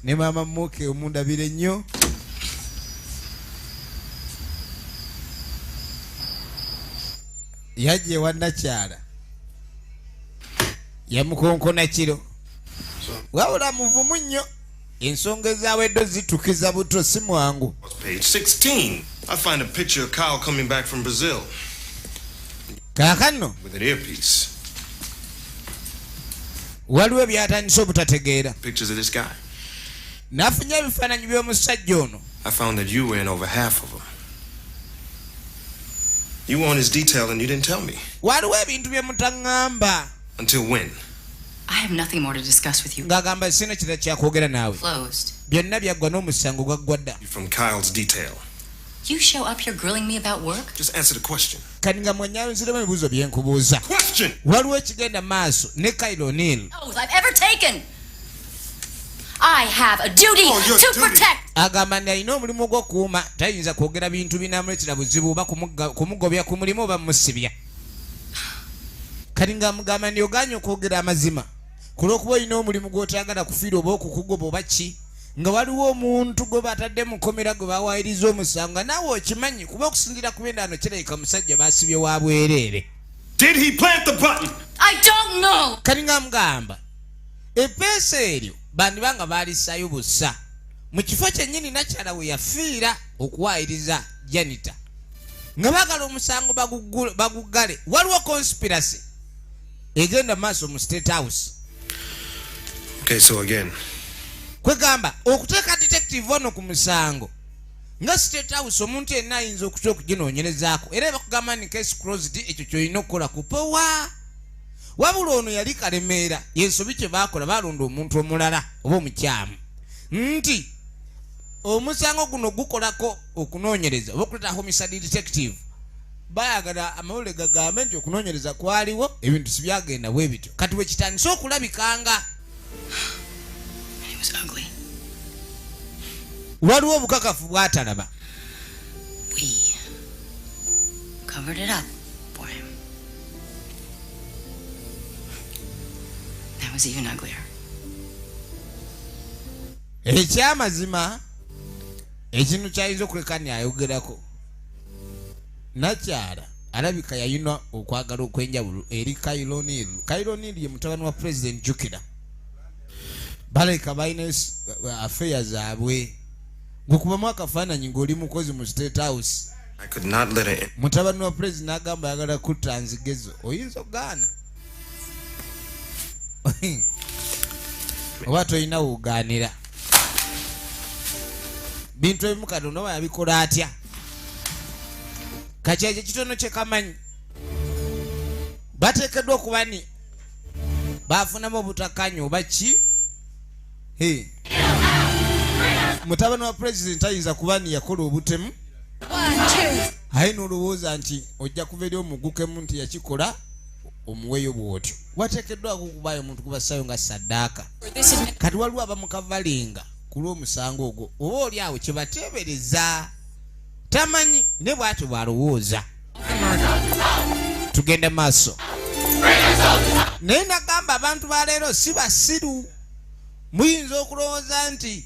Ne maama Muke omundabire nnyo. Yajja ewa nnakyala yamukonkona kiro, wabula muvumu nnyo. Ensonga ezaawedde zitukiza buto, si mwangu. Page 16. I find a picture of Kyle coming back from Brazil. Kaakano with an earpiece. Waliwo ebyatandise obutategeera. Pictures of this guy. Nafunye ebifaananyi by'omusajja ono. I found that you were in over half of them. You were on his detail and you didn't tell me. Waliwo ebintu bye mutaŋŋamba. Until when? I have nothing more to discuss with you. Ng'agamba sina kirala kyakwogera naawe. Closed. Byonna byaggwa n'omusango gwaggwa dda. From Kyle's detail. You show up here grilling me about work? Just answer the question. Kati nga mwenyanziremu ebibuuzo bye nkubuuza. Question! Waliwo ekigenda maaso ne Kyle O'Neill. Oath I've ever taken. I have a duty to protect. Agamba nti alina omulimu ogw'okuuma, tayinza kwogera bintu binaamuleetera buzibu oba kumugobya ku mulimu oba musibya. Kati nga mugamba nti ogaanye okwogera amazima ku lw'okuba olina omulimu gw'otaagala kufiirwa oba okukugoba oba ki, nga waliwo omuntu gwe batadde mu kkomera gwe bawaayiriza omusango nga naawe okimanyi, kuba okusinziira ku by'endaano kirabika musajja baasibye wa bwereere. Did he plant the button? I don't know. Kati nga mugamba eppeesa eryo bandiba nga baalisaayo busa mu kifo kyennyini nakyala we yafiira okuwaayiriza janita, nga baagala omusango baguggale. Waliwo conspiracy egenda maaso mu State House. Okay, so again, kwegamba okuteeka detective ono ku musango nga State House omuntu yenna ayinza okutya okuginoonyerezaako, era bakugamba ni case closed, ekyo ky'olina okukola kupowa. Wabula ono yali Kalemeera, yensobi kye baakola, balonda omuntu omulala oba omukyamu nti omusango guno gukolako okunoonyereza oba okuleeta homicide detective. Baayagala amawulire gagambe nti okunoonyereza kwaliwo, ebintu si byagenda bwe bityo. Kati bwe kitandise okulabikanga It was ugly. waliwo obukakafu bw'atalaba. We covered it up for him. That was even uglier. Ekyamazima ekintu kyayinza okuleka ni ayogerako, nakyala alabika yayina okwagala okw'enjawulo eri Kyle O'Neill. Kyle O'Neill ye mutabani wa President Jukira. Baleka balina affair zaabwe. Ng'okubamu akafaananyi ng'oli mukozi mu State House. I could not let her in. Mutabani wa President n'agamba ayagala kutta nzigezo, oyinza okugaana oba tolina wogaanira. Bintu ebimu Katonda oba yabikola atya, kati ekyo kitono kye kamanyi. Bateekeddwa okuba ni baafunamu obutakkaanya oba ki. Mutabani wa President ayinza kuba ni yakola obutemu, aye n'olowooza nti ojja kuva eri omugukemu nti yakikola omuweeyo bw'otyo. Wateekeddwako okubaayo omuntu kubassayo nga saddaaka. Kati waliwo abamukavalinga ku lw'omusango ogwo, oba oli awo kye bateebereza tamanyi, ne bw'atyo bw'alowooza. Tugende maaso. Naye nagamba abantu ba leero si basiru. Muyinza okulowooza nti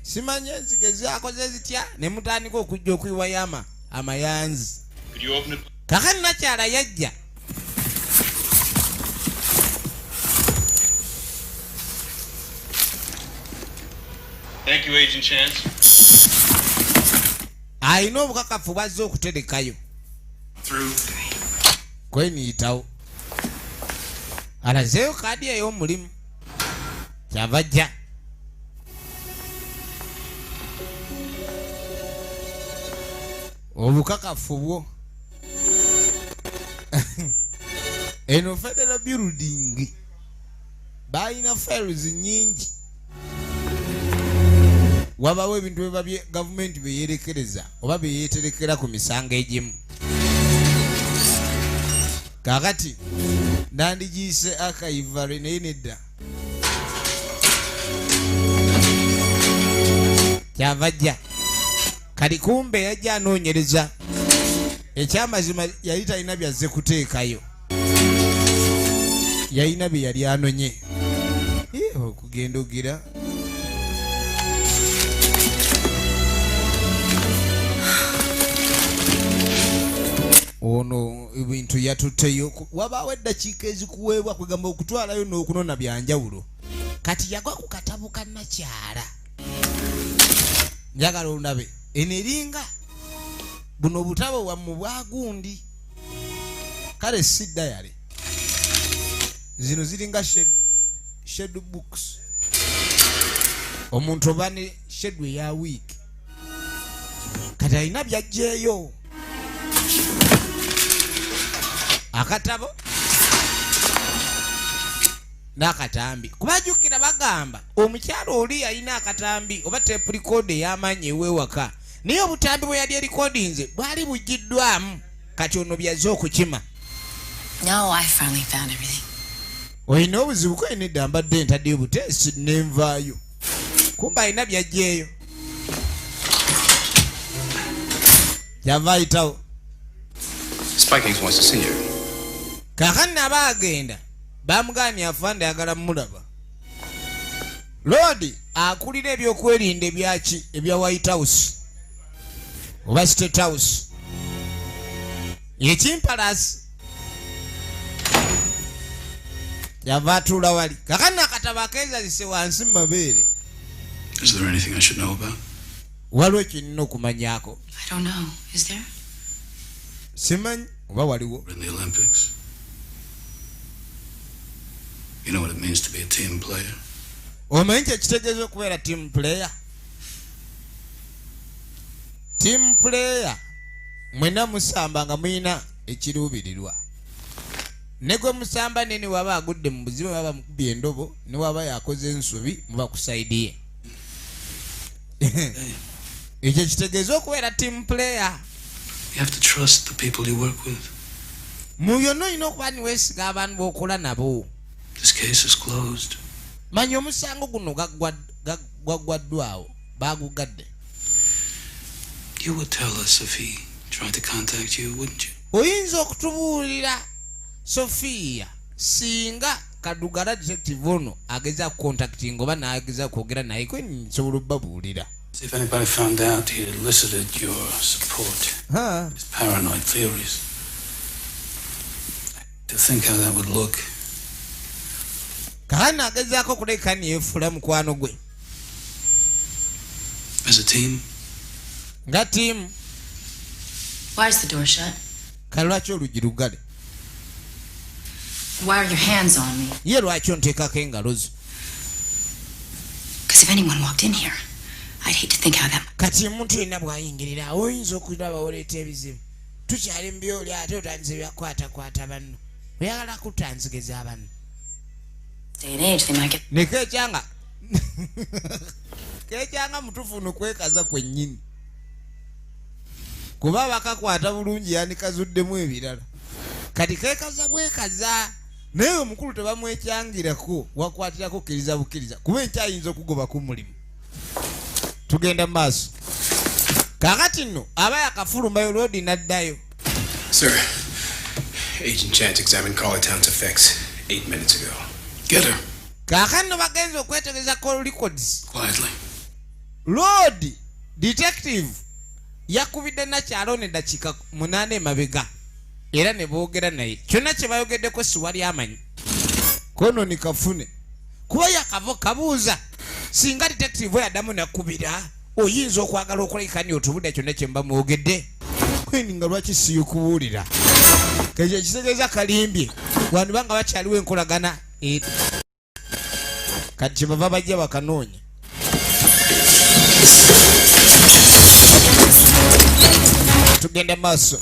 simanyi enzige zakoze zitya, ne mutandika okujja okuyiwayo amayanzi. Could you open it? Kakati nakyala yajja. Thank you, Agent Chance. Alina obukakafu bwazze okuterekayo. Through. Kweniyitawo alazeeyo kaadi ey'omulimu kyava ajja. Obukakafu bwo. Eno federal building Balina files nyingi. Wabawo ebintu biba gavumenti byeyerekereza oba byeyeterekera ku misango egimu. Kakati nandigiyise archive, naye nedda, kyava ajja. Kati kumbe yajja anoonyereza. Ekyamazima yali talina byazze kuteekayo, yalina bye yali anonye. Okugenda ogira ono ebintu yatutteyo. Wabaawo eddakiika ezikuweebwa kwegamba okutwalayo n'okunona byanjawulo. Kati yagwa ku katabo ka nakyala. Njagala olunabe eno eringa buno obutabo bwammwe bwagundi, kale si diary, zino ziringa schedule books. Omuntu oba ne schedule eya wiiki. Kati alina byajjeeyo, akatabo n'akatambi. Kubajjukira bagamba omukyalo oli yalina akatambi oba tape recorder ey'amaanyi ew'ewaka, naye obutambi bwe yali erikodinze bwali bugiddwamu. Kati ono byazze okukima. No, I finally found everything. Olina obuzibu ko? Nedda, mbadde ntaddeyo buteesi nenvaayo. Kumba alina byajjeeyo, kyava ayitawo. Spikings wants to see you. Kaakati aba agenda bamugaanye, afande ayagala mulaba. Loodi akulira ebyokwerinda ebyaki ebya White House oba State House, ekimpalasi. Yava atuula wali. Kakati akatabo akeezalise wansi mu mabeere. Is there anything I should know about? Waliwo kyennina okumanyako? I don't know. Is there? Simanyi oba waliwo. In the Olympics? You know what it means to be a team player? Omanyi kyekitegeeza okubeera team player? Team player, mwena musamba nga mulina ekiruubirirwa, ne gwe musamba nene waba agudde mu buzibu, baba mukubye endobo, ne waba yakoze ensobi, muba ku side ye. Ekyo kitegeeza okubeera team player. You have to trust the people you work with. Mu byonna olina okuba niweesiga abantu b'okola nabo. This case is closed. Manya omusango guno gwaggwaddwawo, bagugadde. You would tell us if he tried to contact you, wouldn't you? Oyinza okutubuulira, Sofiya, singa kadugala detective ono ageza kucontacting oba n'ageza kwogera naye? Kwe nsobola obbabuulira. See if anybody found out he elicited your support. Ha. His paranoid theories. To think how that would look. Kaana agezaako okuleka neyefuula mukwano gwe. As a team, Nga team. Why is the door shut? Kale lwaki oluggi lugale? Why are your hands on me? Ye lwaki onteekako engalo zo? Because if anyone walked in here, I'd hate to think how that. Kati omuntu yenna bw'ayingirira awo oyinza okulaba oleeta ebizibu. Tukyali mu byoli, ate otandise byakwatakwata banno, oyagala kuttanzigeza banno. Day and age, they might get. Ne kekyanga kekyanga mutufu nokwekaza kwennyini, kuba bakakwata bulungi yandikazuddemu ebirala. Kati kekaza bwekaza, naye omukulu tebamwekyangirako, wakwatirako kkiriza bukkiriza, kuba enkyayinza okugoba ku mulimu. Tugenda mu maaso. Kakati nno aba yakafulumbayo, loodi n'addayo. Sir, Agent Chance examined Carla Town's effects 8 minutes ago. Get her. Kaakati nno bagenza okwetegereza call records. Quietly. Lord detective yakubidde nakyalo neddakiika 8 emabega, era ne boogera naye. Kyonna kye bayogeddeko siwali amanyi kono ni kafune, kuba yakava kabuuza singa detective yaddamu nakubira, oyinza okwagala okulekani otubudde kyonna kye mba mwogedde kweni nga lwaki siyikubuulira. Ekyo ekitegeeza kalimbye, wandiba nga bakyaliwo enkolagana kati kyebava bajja bakanoonya. Tugenda maaso.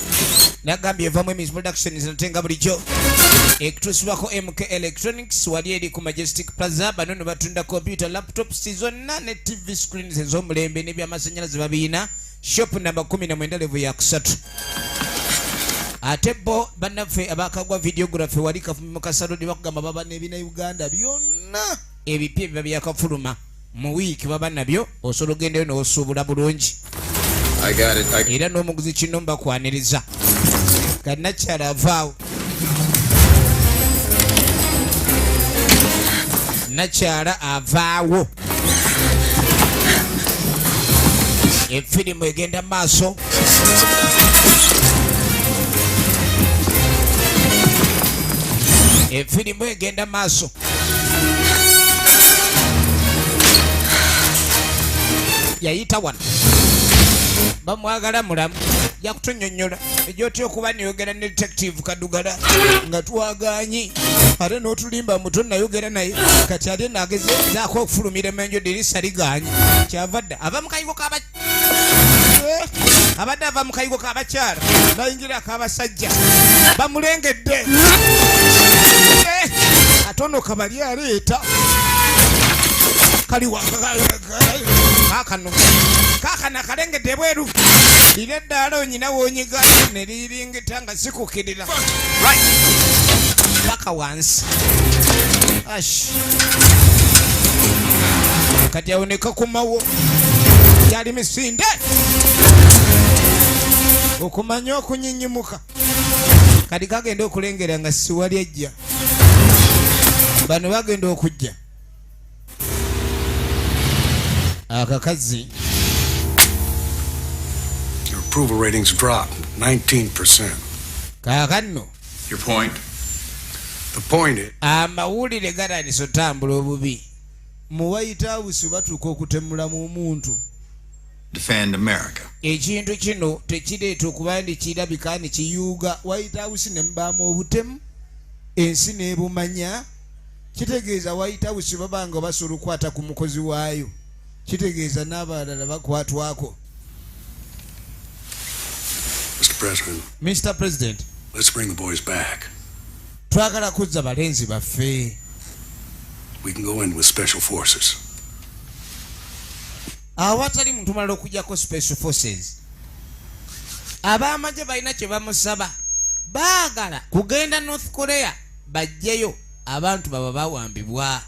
Nagambye evamu Emis Productions, nate nga bulijjo ekutuusibwako MK Electronics wali eri ku Majestic Plaza. Bano no batunda computer, laptops zonna ne TV screens ez'omulembe n'ebyamasanyalaze babiina. Shop namba 19, level ya kusatu. Ate bo bannaffe abakagwa videography wali Kafumbi Mukasalodi bakugamba baba n'ebina Uganda byonna ebipya ebiba byakafuluma mu wiiki baba nabyo, osobola ogendayo n'osuubula bulungi. I got it. I Era n'omuguzi kino mbakwaniriza. Kannakyala avaawo, nakyala avaawo, efirimu egenda maaso. Efirimu egenda maaso. Yayita wano bamwagala mulamu, jakutunyonyola egyotya okuba niyogera ne Detective Kadugala nga twaganye, ate n'otulimba muto nayogera naye. Kati ate nagezezaako okufulumira emenjo, dirisa liganye. Kyava dda ava mu kayigo kaba, abadde ava mu kayigo k'abakyala nayingira ak'abasajja, bamulengedde. Ate ono kabali aleeta kaliwa kaakano kaakano akalengedde ebweru lira eddaala onyina woonyiga ne liringita nga sikukirira paka wansi. Ash, kati awo ne kakomawo gyali misinde okumanya okunyinyimuka. Kati kagenda okulengera nga siwali ejja, bano bagenda okujja akakazi. Your approval ratings dropped 19%. Kaakano. Your point? The point is, Amawulire gatandise otambula obubi mu White House, batuuka okutemulamu omuntu. Defend America. Ekintu kino tekireeta okuba ndi kirabika ni kiyuuga White House ne mubaamu obutemu, ensi n'ebumanya. Kitegeeza White House baba nga basobola okukwata ku mukozi waayo, kitegeeza n'abalala bakwatwako. Mr. President, Mr President, let's bring the boys back. Twagala kuzza balenzi baffe. We can go in with special forces. Awatali muntu mulala okugjako special forces. Ab'amagye balina kye bamusaba, baagala kugenda North Korea bajjeyo abantu baba bawambibwa,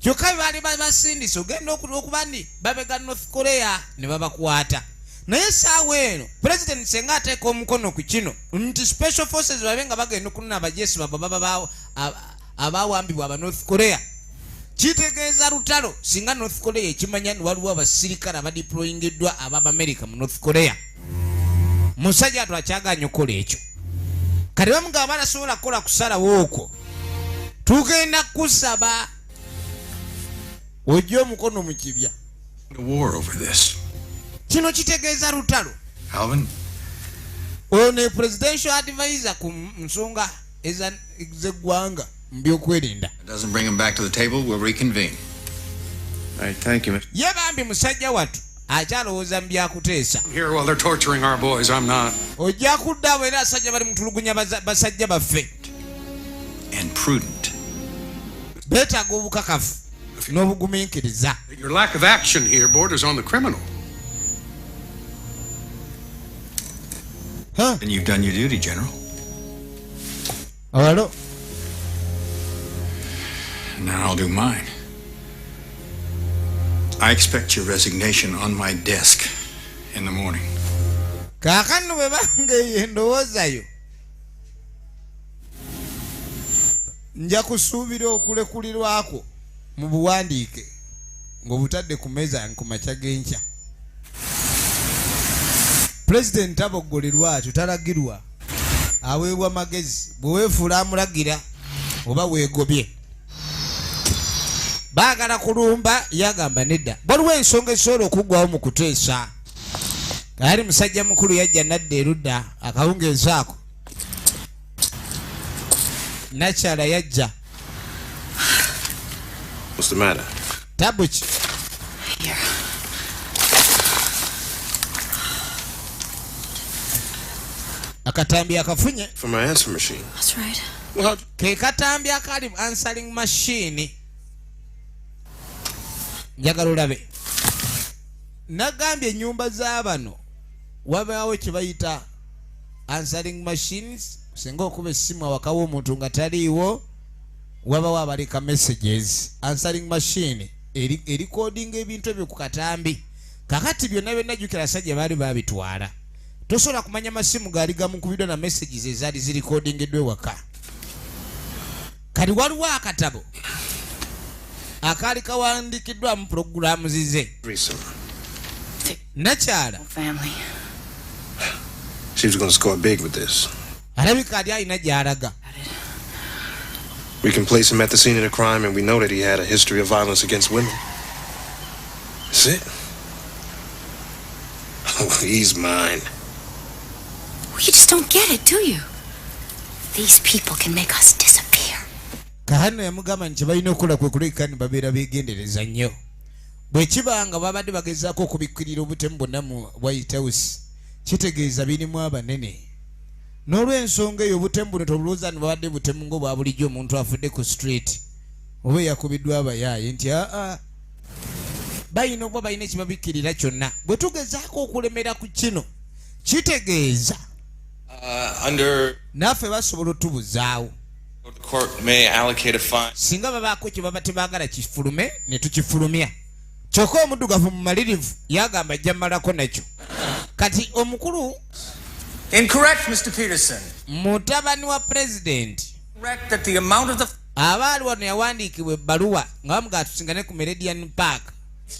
kyokka bwe baali babasindise ogenda okuba ndi babega North Korea ne babakwata. Naye essaawa eno Pulezidenti senga ateeka omukono ku kino nti special forces babe nga bagenda okunona abajeesi baba baba abawambibwa aba North Korea, kitegeeza lutalo singa North Korea ekimanya nti waliwo abasirikale abadeployingiddwa ab'Abamerika mu North Korea. Musajja atu akyaganya okukola ekyo. Kati bamugamba batasobola kukola kusalawo okwo, tugenda kusaba ojje omukono mu kibya. A war over this. Kino kitegeeza lutalo. Alvin, Ono ne presidential advisor ku nsonga zeggwanga mu byokwerinda. It doesn't bring him back to the table, we'll reconvene. All right, thank you, Mr. Ye bambi musajja wattu akyalowooza mu byakuteesa. Here while they're torturing our boys, I'm not. Ojja kudda abo era asajja bali mutulugunya basajja baffe. And prudent. Beetaaga obukakafu n'obugumiikiriza. Your lack of action here borders on the criminal. And you've done your duty, General. Alo. Now I'll do mine. I expect your resignation on my desk in the morning. Kaakano bwe banga eyo endowoozayo, nja kusuubira okulekulirwako mu buwandiike ng'obutadde ku mmeeza yange ku makya g'enkya. Pulezidenti aboggolerwa atyo, talagirwa, aweebwa magezi. Bwe weefuula amulagira oba weegobye. Baagala kulumba, yagamba nedda, waliwo ensonga ezisobola okuggwawo mu kuteesa. Ali musajja mukulu, yajja nadda erudda akawungeezi ako. Nakyala yajja. What's the matter? Tabuki? Here. Akatambi akafunye. From her answer machine. That's right. Well, Ke katambi akali mu answering machine. Njagala olabe. Nagambye ennyumba z'abano wabaawo kye bayita answering machines. Singa okuba essimu awaka w'omuntu nga taliiwo, wabawo abaleka messages. Answering machine erikodinga ebintu ebyo ku katambi. Kakati byonna byonna jjukira abasajja baali babitwala. Tosobola kumanya masimu gaali gamukubiddwa na messages ezaali zirikodingiddwa ewaka. Kati waliwo akatabo akaali kawandiikiddwamu pulogulaamu zize. Recent. Nakyala Family. She was going to score big with this. Alabika ali alina gy'alaga. We can place him at the scene of the crime, and we know that he had a history of violence against women. That's it. Oh, he's mine. Well, you just don't get it, do you? These people can make us disappear. Kahano yamugamba nti balina okukola kwe kulabika ne babeera beegendereza nnyo. Bwe kiba nga babadde bagezaako okubikkirira obutemu bwonna mu White House, kitegeeza birimu abanene. N'olw'ensonga eyo obutemu buno tobulowooza nti babadde butemu ng'obwa bulijjo, omuntu afudde ku street oba eyakubiddwa abayaaye, nti aa, balina okuba balina ekibabikkirira kyonna. Bwe tugezaako okulemera ku kino, kitegeeza Under naffe basobola otubuzaawo. The court may allocate a fine. Singa babaako kye baba tebaagala kifulume ne tukifulumya. Kyokka omuddugavu mumalirivu yagamba ajja mmalako nakyo. Kati omukulu Incorrect, Mr. Peterson. Mutabani wa pulezidenti Correct that the amount of the aba ali wano yawandiikibwa ebbaluwa nga bamugaa tusingane ku Meridian Park.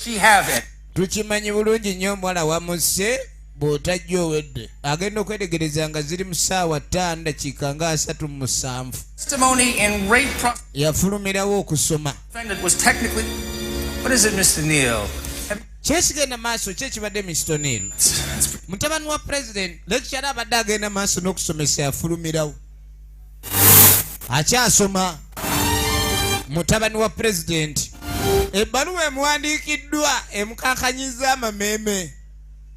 She have it. Tukimanyi bulungi nnyo omuwala wamuse, bw'otajja owedde. Agenda okwetegereza nga ziri mu ssaawa 5 dakiika nga 37. Testimony in rape pro Yafulumirawo okusoma. Defendant was technically. What is it, Mr. Neal? Kyesigenda maaso ki ekibadde, Mr. Neal? Mutabani wa president lecturer abadde agenda maaso n'okusomesa, yafulumirawo akyasoma. Mutabani wa president ebbaluwa emuwandiikiddwa emukankanyiza amameeme.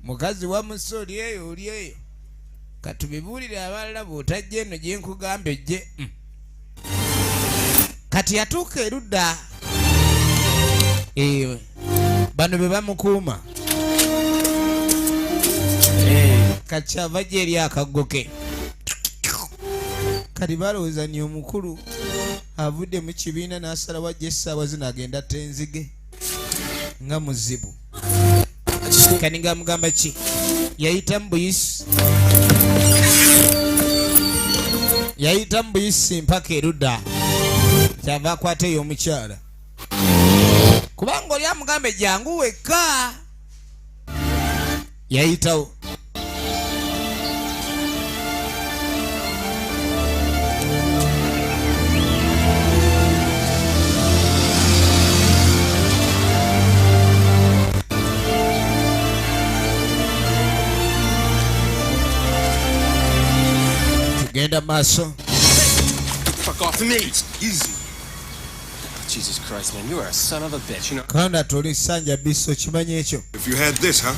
Mukazi wa musa oli eyo, oli eyo, katubibuulire abalala bw'otajja eno gye nkugamba ejje. Kati yatuuka erudda. Bano be bamukuuma. Kakyava gye eri akaggo ke. Kati balowooza ni omukulu avudde mu kibiina n'asalawo ajja essaawa zino agenda tenzige nga muzibu. Kani nga mugamba ki? Yayita mu buyisi, yayita mu buyisi mpaka erudda. Kyava akwata eyo omukyala, kubanga oli amugambe jangu wekka. Yayitawo. Tugenda maaso. Fuck off me. Easy. Jesus Christ, man, you are a son of a bitch. You know, Kanda toli sanja biso, kimanyi ekyo. If you had this, huh?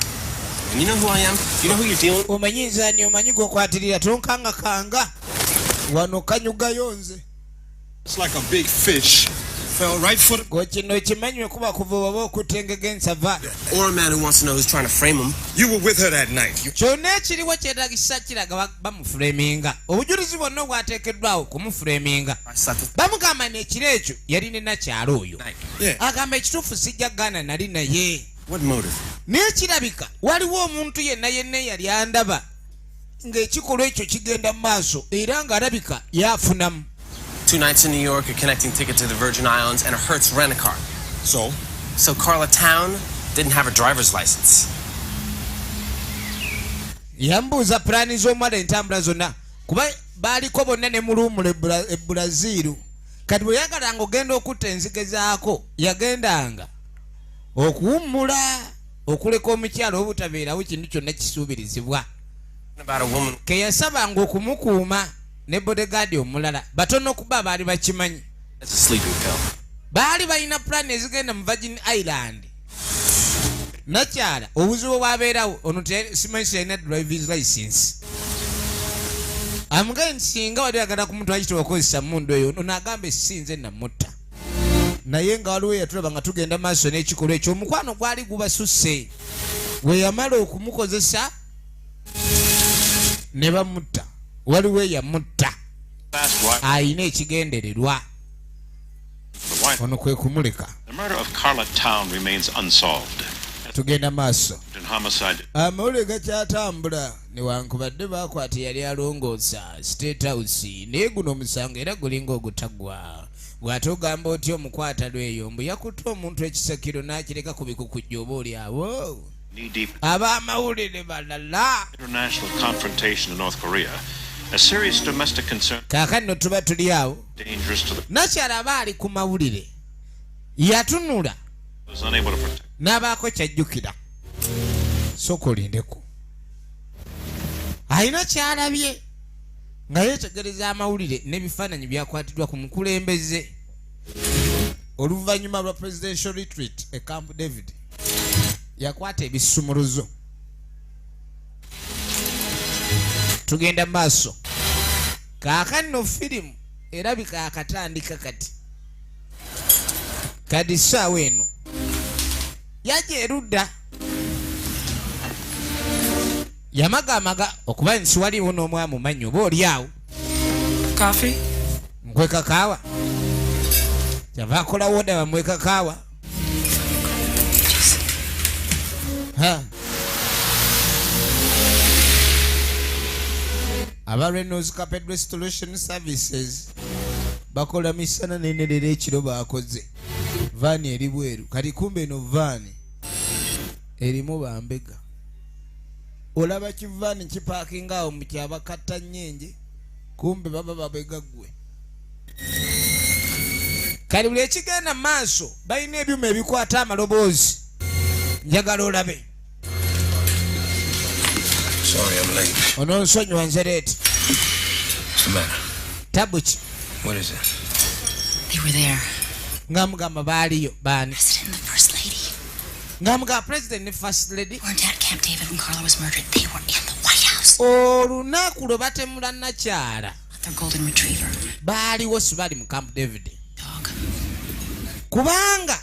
And you know who I am? You know who you're dealing with? Omanyi nze ani? Omanyi gwokwatirira? Tonkangakanga wano, kanyugayo nze. It's like a big fish. Fell right for the. Gwe kino kimanyi kuba kuvuba oba okutengega ensava. Or a man who wants to know who's trying to frame him. You were with her that night. You Kyonna ekiriwo kyetagisa kiraga bamufureminga. Obujulizi bwonna obwateekeddwawo kumufureminga. I slept with. Bamugamba nekiro ekyo yali ne nakyalo oyo. Yeah. Agamba ekituufu sijja gaana, nali naye. What motive? Naye kirabika waliwo omuntu yenna yenna eyali andaba ng'ekikolwa ekyo kigenda mu maaso era ng'alabika yafunamu. 2 nights in New York, a connecting ticket to the Virgin Islands, and a Hertz rent-a-car. So? So Carla Town didn't have a driver's license. Yambuuza pulaani z'omuwala, entambula zonna, kuba baaliko bonna ne muluumula e Bulaziiru. Kati bwe yagalanga ogenda okutta enzige zaako, yagendanga okuwummula okuleka omukyalo obutabeerawo kintu kyonna kisuubirizibwa. About a woman. Ke yasabanga okumukuuma ne bodyguard omulala batono kuba baali bakimanyi. That's a sleeping pill. Baali balina pulaani ezigenda mu Virgin Island. Nakyala obuzibu bwabeerawo ono simanyi yalina driving license. Amugaye nti singa wali oyagala kumutwala kiti wakozesa mundu eyo, ono agamba essinze namutta, naye nga waliwo eyatulaba nga tugenda maaso n'ekikolwa ekyo. Omukwano gwali gubasusse, we yamala okumukozesa ne bamutta. Waliwo eyamutta ayina ekigendererwa, ono kwe kumuleka. The murder of Carla Town remains unsolved. Tugenda maaso. In homicide, Amawulire gakyatambula, newankubadde bakwata yali alongoosa State House, naye guno omusango era gulinga ogutaggwa. Bw'ate ogamba otya omukwata lweyo mbu yakutte omuntu ekisakiro n'akireka ku bikukujja, oba oli awo knee deep ab'amawulire balala. international confrontation in North Korea, a serious domestic concern Kaakati no tuba tuli awo, dangerous to the nakyala aba ali ku mawulire, yatunula was unable to protect n'abaako kyajjukira. Sooka olindeko, alina kyalabye nga yeetegereza amawulire n'ebifaananyi byakwatiddwa ku mukulembeze oluvannyuma lwa presidential retreat e Camp David. Yakwata ebisumuluzo. Tugenda maaso. Kaakano firimu erabika akatandika kati kati ssaawa eno yajja erudda yamagamaga okuba nsi waliwo n'omwamu manyi oba oli awo. Coffee? Nkweka kaawa, kyava akola woda bamweka kaawa. Ha. Aba Reynolds Carpet Restoration Services bakola misana nenerera ekiro. Bakoze vaani eri bweru kati, kumbe eno vaani erimu bambega. Olaba kivaani kipaakinga awo mukyabakatta nyenje, kumbe baba babega. Ggwe kati buli ekigenda mu maaso balina ebyuma ebikwata amaloboozi. Njagala olabe. Sorry I'm late. Ononsonyiwa, nze late. What's the matter? Tabuki? What is it? They were there. Nga mugamba baaliyo baani? President and the First Lady. Nga mugamba president ne first lady Weren't at Camp David when Carla was murdered. They were in the White House. Olunaku lwe batemula nakyala Their golden retriever. baaliwo, si bali mu Camp David, kubanga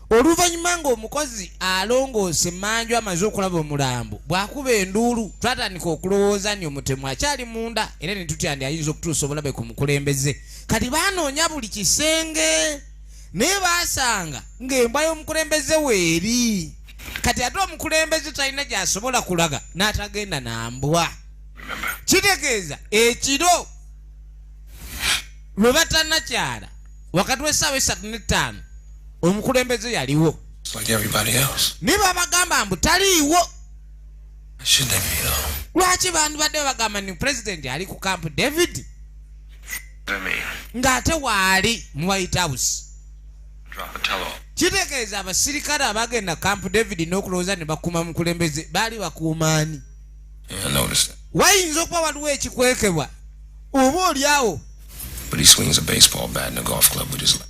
oluvannyuma ng'omukozi alongoose emmanju amaze okulaba omulambo, bw'akuba enduulu, twatandika okulowooza nti omutemu akyali munda, era ne tutya ndi ayinza okutuusa obulabe ku mukulembeze. Kati baanoonya buli kisenge, naye baasanga ng'embwa y'omukulembeze weeri. Kati ate omukulembeze talina gy'asobola kulaga n'atagenda nambwa. Kitegeeza ekiro lwe batannakyala wakati w'essaawa 3:05 omukulembeze yaliwo. It's like everybody else. Naye babagamba mbu taliiwo. Why should they be though? Lwaki bandibadde bagamba ni pulezidenti ali ku Camp David I mean, ng'ate waali mu White House? Drop a tell-all. Kitegeeza abasirikale abagenda Camp David n'okulowooza ne bakuuma mukulembeze baali bakuumaani? Yeah, I noticed that. Wayinza okuba waliwo ekikwekebwa oba oli awo. But he swings a baseball bat and a golf club with his leg.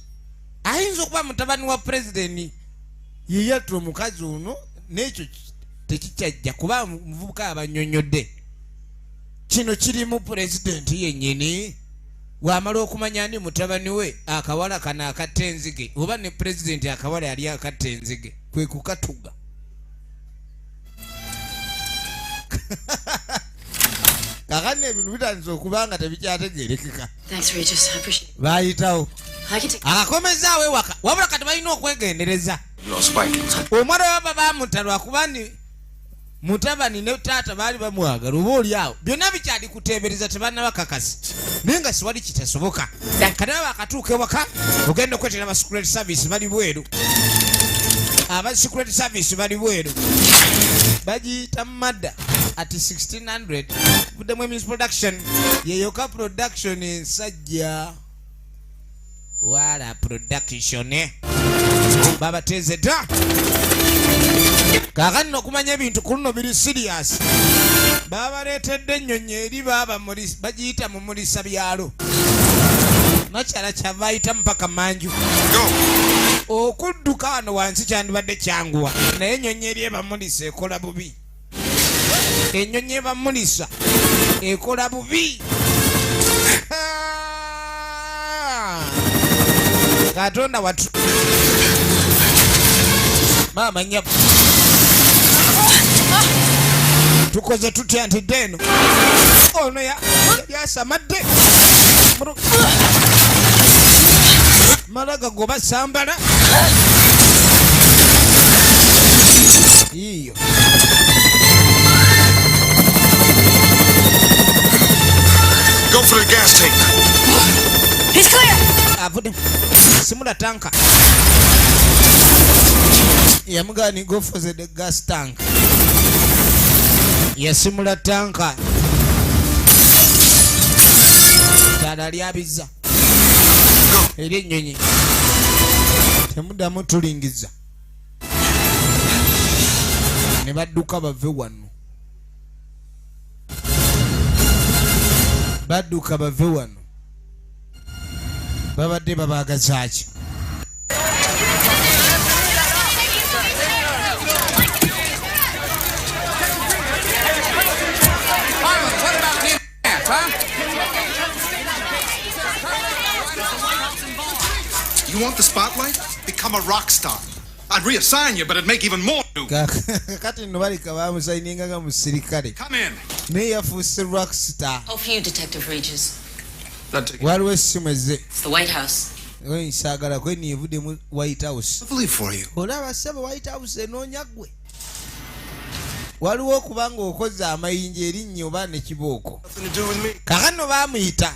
Ayinza okuba mutabani wa pulezidenti yeyatta omukazi ono, n'ekyo tekikyajja kuba muvubuka abannyonnyodde kino kirimu pulezidenti yennyini. Bw'amala okumanya ndi mutabani we akawala kano akatta enzige, oba ne pulezidenti akawala yali akatta enzige, kwe kukatuga. Kakano ebintu bitandise okuba nga tebikyategerekeka. Thanks, Regis. I appreciate it. Bayitawo. I can take. Akakomezaawo ewaka, wabula kati balina okwegendereza. No, Spike. Omwana waba bamutta lwakuba ni mutabani ne taata baali bamwagala, oba oli awo byonna bikyali kuteebereza, tebannabakakasi, naye nga siwali kitasoboka. Kati aba akatuuka ewaka, ogenda okwetera aba secret service bali bweru. Aba secret service bali bweru, bagiyita Murder at 1600. Buddemu Emis Production yeyoka production ensajja wala production babateeze dda. Kaakati okumanya ebintu ku luno biri serious, babaleetedde ennyonyi eri baaba bagiyita mumulisa byalo. Nakyala kyava ayita mpaka manju okudduka wano wansi kyandibadde kyanguwa, naye ennyonyi eri ebamulisa ekola bubi. Ennyonyi ebamulisa ekola bubi. Katonda watu, maama nnyabo, tukoze tutya? Ntidde eno, ono yasamadde mala gagoba sambala iyo. Go for the gas tank. He's clear! Avudde, simula tanka. Yamugani, "Go for the gas tank." Yasimula tanka, ddala lyabiza eri ennyonyi. Temuddamu tulingiza. Ne badduka bave wano, badduka bave wano. Babadde babaagazaaki? Harlan, what about Nina, huh? You want the spotlight? Become a rock star. I'd reassign you, but it'd make even more news. Kati nno balika bamusayiningaga mu sirikale. Come in. Naye yafuuse rockstar. Oh, for you, Detective Regis. Waliwo essimu ezze. It's the White House. Saagala kweni evudde mu White House. Lovely for you. Olaba ssebo, White House enoonya ggwe. Waliwo okuba nga okoze amayinja erinnya oba ne kibooko. Nothing to do with me. Kakano baamuyita.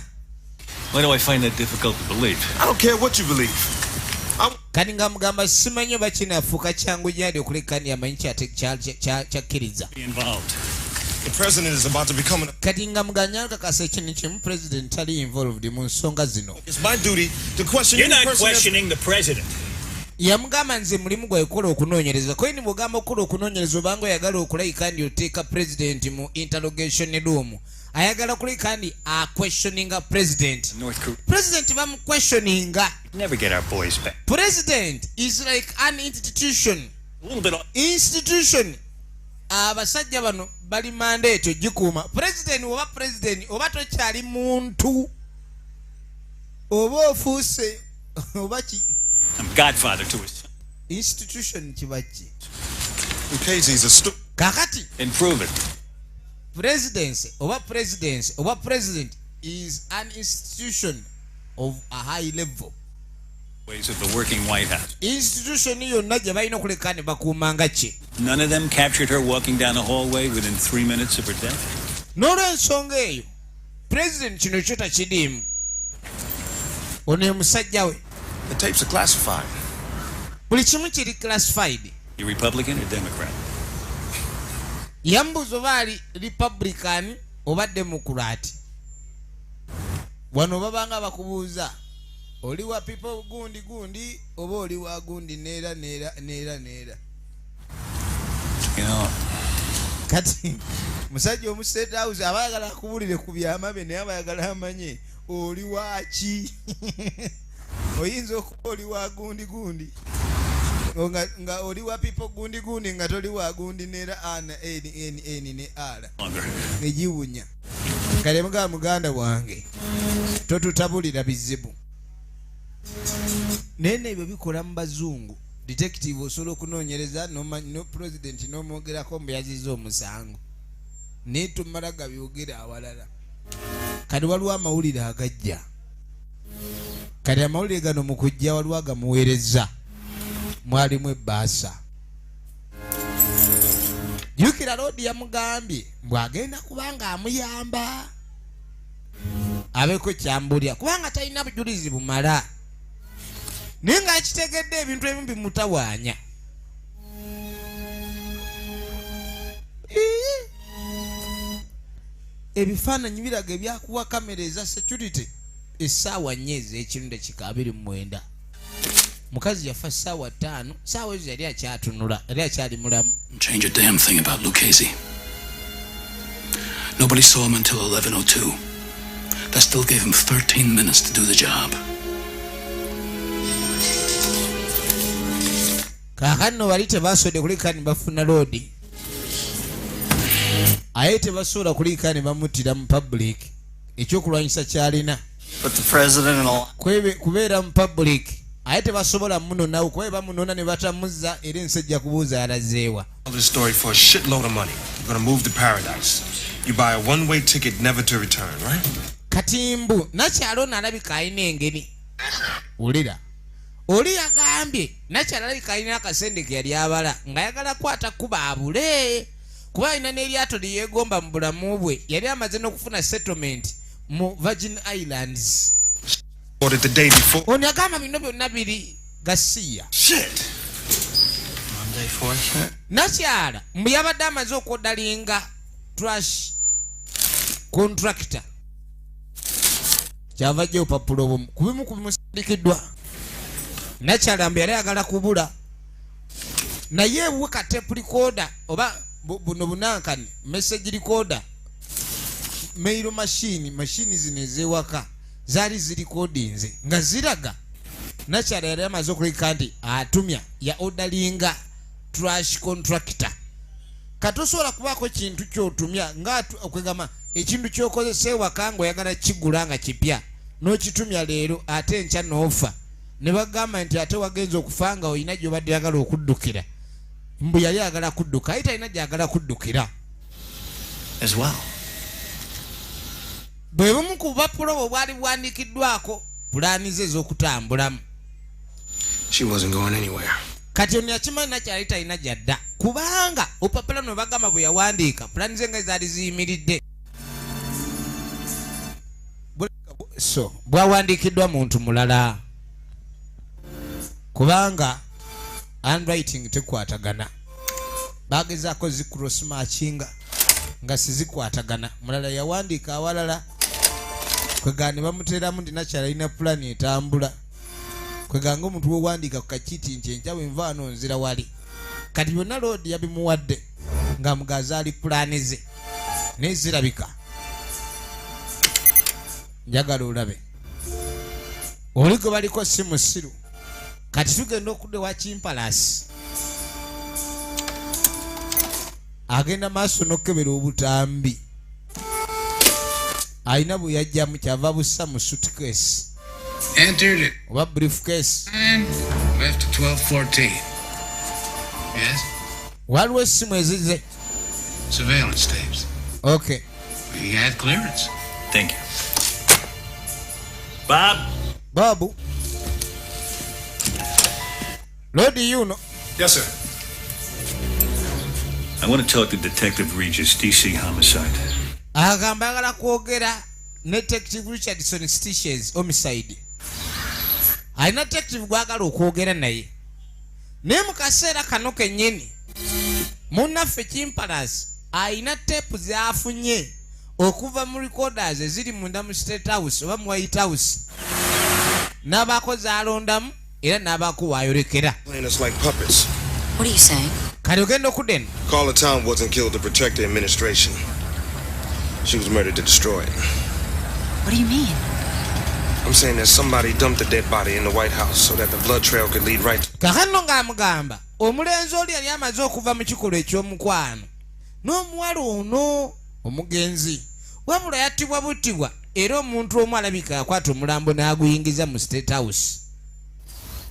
Why do I find that difficult to believe? I don't care what you believe. Kati nga mugamba simanyi oba kinafuuka kyangu gyali okuleka amanyi kyakkiriza. Be involved. The president is about to become an. Kati nga muganya kakasa ekintu kimu, president tali involved mu nsonga zino. It's my duty to question You're any not person that's- questioning the president. Yamugamba nze mulimu gwawe kukola okunoonyereza. Koyini bwogamba okukola okunoonyereza, obanga oyagala okulayika ndi oteeka president mu interrogation room, ayagala kulayika ndi aquestioninga president. North Korea. President bamuquestioninga. Never get our boys back. President is like an institution. A little bit off. Institution, abasajja bano bali mandate ogikuuma president. Oba president oba tokyali muntu, oba ofuuse oba ki. I'm godfather to his son. Institution kiba ki? Lucchesi's a stu. Kakati And prove it. Presidency oba presidency oba president is an institution of a high level. Ways of the working White House. Institution yonna gye balina okuleka ne bakuumanga ki. None of them captured her walking down the hallway within 3 minutes of her death. N'olwensonga eyo president kino kyo takiriimu. Ono ye musajja we. The tapes are classified. Buli kimu kiri classified. You Republican or Democrat? Yambuuza oba ali Republican oba Democrat. Wano babanga bakubuuza oli wa people gundi gundi oba oli wa gundi neera neera neera neera. Kati musajja omu State House aba ayagala akubulire ku byama bye, naye aba ayagala amanye oli waki. Oyinza okuba oli wa gundi gundi nga oli wa people gundi gundi nga toli wa gundi neera a na n n n ne r egiwunya. Kale mugaba muganda wange, totutabulira bizibu, naye nebyo bikola mu bazungu. Detective osobola okunoonyereza no president n'omwogerako mbu yaziza omusango, naye tumala gabyogera awalala. Kati waliwo amawulire agajja. Kati amawulire gano mu kujja waliwo agamuweereza, mwalimu ebbaasa. Jjukira loodi yamugambye mbw'agenda kubanga amuyamba abeeko kyambulya, kubanga talina bujulizi bumala, naye ng'akitegedde ebintu ebimu bimutawaanya. Ii! Ebifaananyi biraga ebyakuwa kamera eza security essaawa 4 ez'ekiro dakika 29. Mukazi yafa ssaawa 5. Saawa ezo yali akyatunula, yali akyali mulamu. Change a damn thing about Lucchese. Nobody saw him until 11:02. That still gave him 13 minutes to do the job. Kaakano bali tebasobodde kuleka ne bafuna loodi, aye tebasobola kuliika ne bamuttira mu public. Ekyokulwanyisa kyalina But the president and all. Kubeera mu public. Aye tebasobola munonawo kuba bamunona ne batamuzza era ensi ejja kubuuza yalazeewa. This story for a shitload of money. You're gonna move to paradise. You buy a one-way ticket never to return, right? Katimbu nakyalo ono alabika alina engeri. Wulira. Oli yagambye nakyalo alabika alina akasente ke yali abala ng'ayagala kwata kuba abule. Kuba alina n'eryato lye yeegomba mu bulamu bwe. Yali amaze n'okufuna settlement mu Virgin Islands. Ordered the day before. Ono yagamba bino byonna biri gasiya. Shit. Monday 4th. Nakyala mbu yabadde amaze okwodalinga trash contractor. Kyava ajja obupapula obumu ku bimu ku bimusindikiddwa. Nakyala mbu yali ayagala kubula. Naye ewuwe ka tape recorder oba buno bunankani message recorder, mail machine, machine zino ez'ewaka zaali zirikodinze nga ziraga nakyala yali amaze okuleka nti atumya ya odalinga trash contractor. Katosobola kubaako kintu ky'otumya nga okwegamba ekintu ky'okozesa ewaka ng'oyagala kigula nga kipya n'okitumya leero ate enkya n'ofa ne bagamba nti ate wagenze okufa nga olina gy'obadde oyagala okuddukira. Mbu yali ayagala kudduka, aye talina gy'ayagala kuddukira. As well. Bwe bumu ku bupapula obwo bwali buwandiikiddwako pulaani ze ez'okutambulamu. She wasn't going anywhere. Kati ono yakimanyi nakyali talina gy'adda kubanga obupapula buno bagamba bwe yawandiika pulaani ze nga zaali ziyimiridde. So bwawandiikiddwa muntu mulala kubanga handwriting tekwatagana. Bagezaako zi cross matchinga nga sizikwatagana. Mulala yawandiika awalala kwegamba ne bamuteeramu nti nakyala alina pulaani etambula. Kwegamba omuntu w'owandiika ku kakiti nti enkya bwe nva wano nzira wali. Kati byonna Lord yabimuwadde nga mugazi ali pulaani ze naye zirabika. Njagala olabe oli gwe baliko si musiru. Kati tugenda okudda ewa Kimpalasi. Agenda maaso n'okukebera obutambi. Alina bwe yajjamu kyava bussa mu suitcase. Entered at Oba briefcase. 9, left at 12:14. Yes? Waliwo essimu ezize. Surveillance tapes. Okay. He had clearance. Thank you. Bob. Bob. Lord Yuno. Yes, sir. I want to talk to Detective Regis, DC homicide. Agamba ayagala kwogera ne Detective Richardson Stitches homicide. Alina detective gw'agala okwogera naye. Naye mu kaseera kano kennyini munnaffe Kimpalasi alina teepu z'afunye okuva mu recorders eziri munda mu State House oba mu White House. N'abaako z'alondamu era n'abaako w'ayolekera. Playing us like puppets. What are you saying? Kati ogenda okudda eno. Carla Town wasn't killed to protect the administration. She was murdered to destroy it. What do you mean? I'm saying that somebody dumped the dead body in the White House so that the blood trail could lead right to Kaakano ng'amugamba omulenzi oli yali amaze okuva mu kikolwa eky'omukwano n'omuwala ono omugenzi wabula yattibwa buttibwa era omuntu omu alabika yakwata omulambo n'aguyingiza mu State House.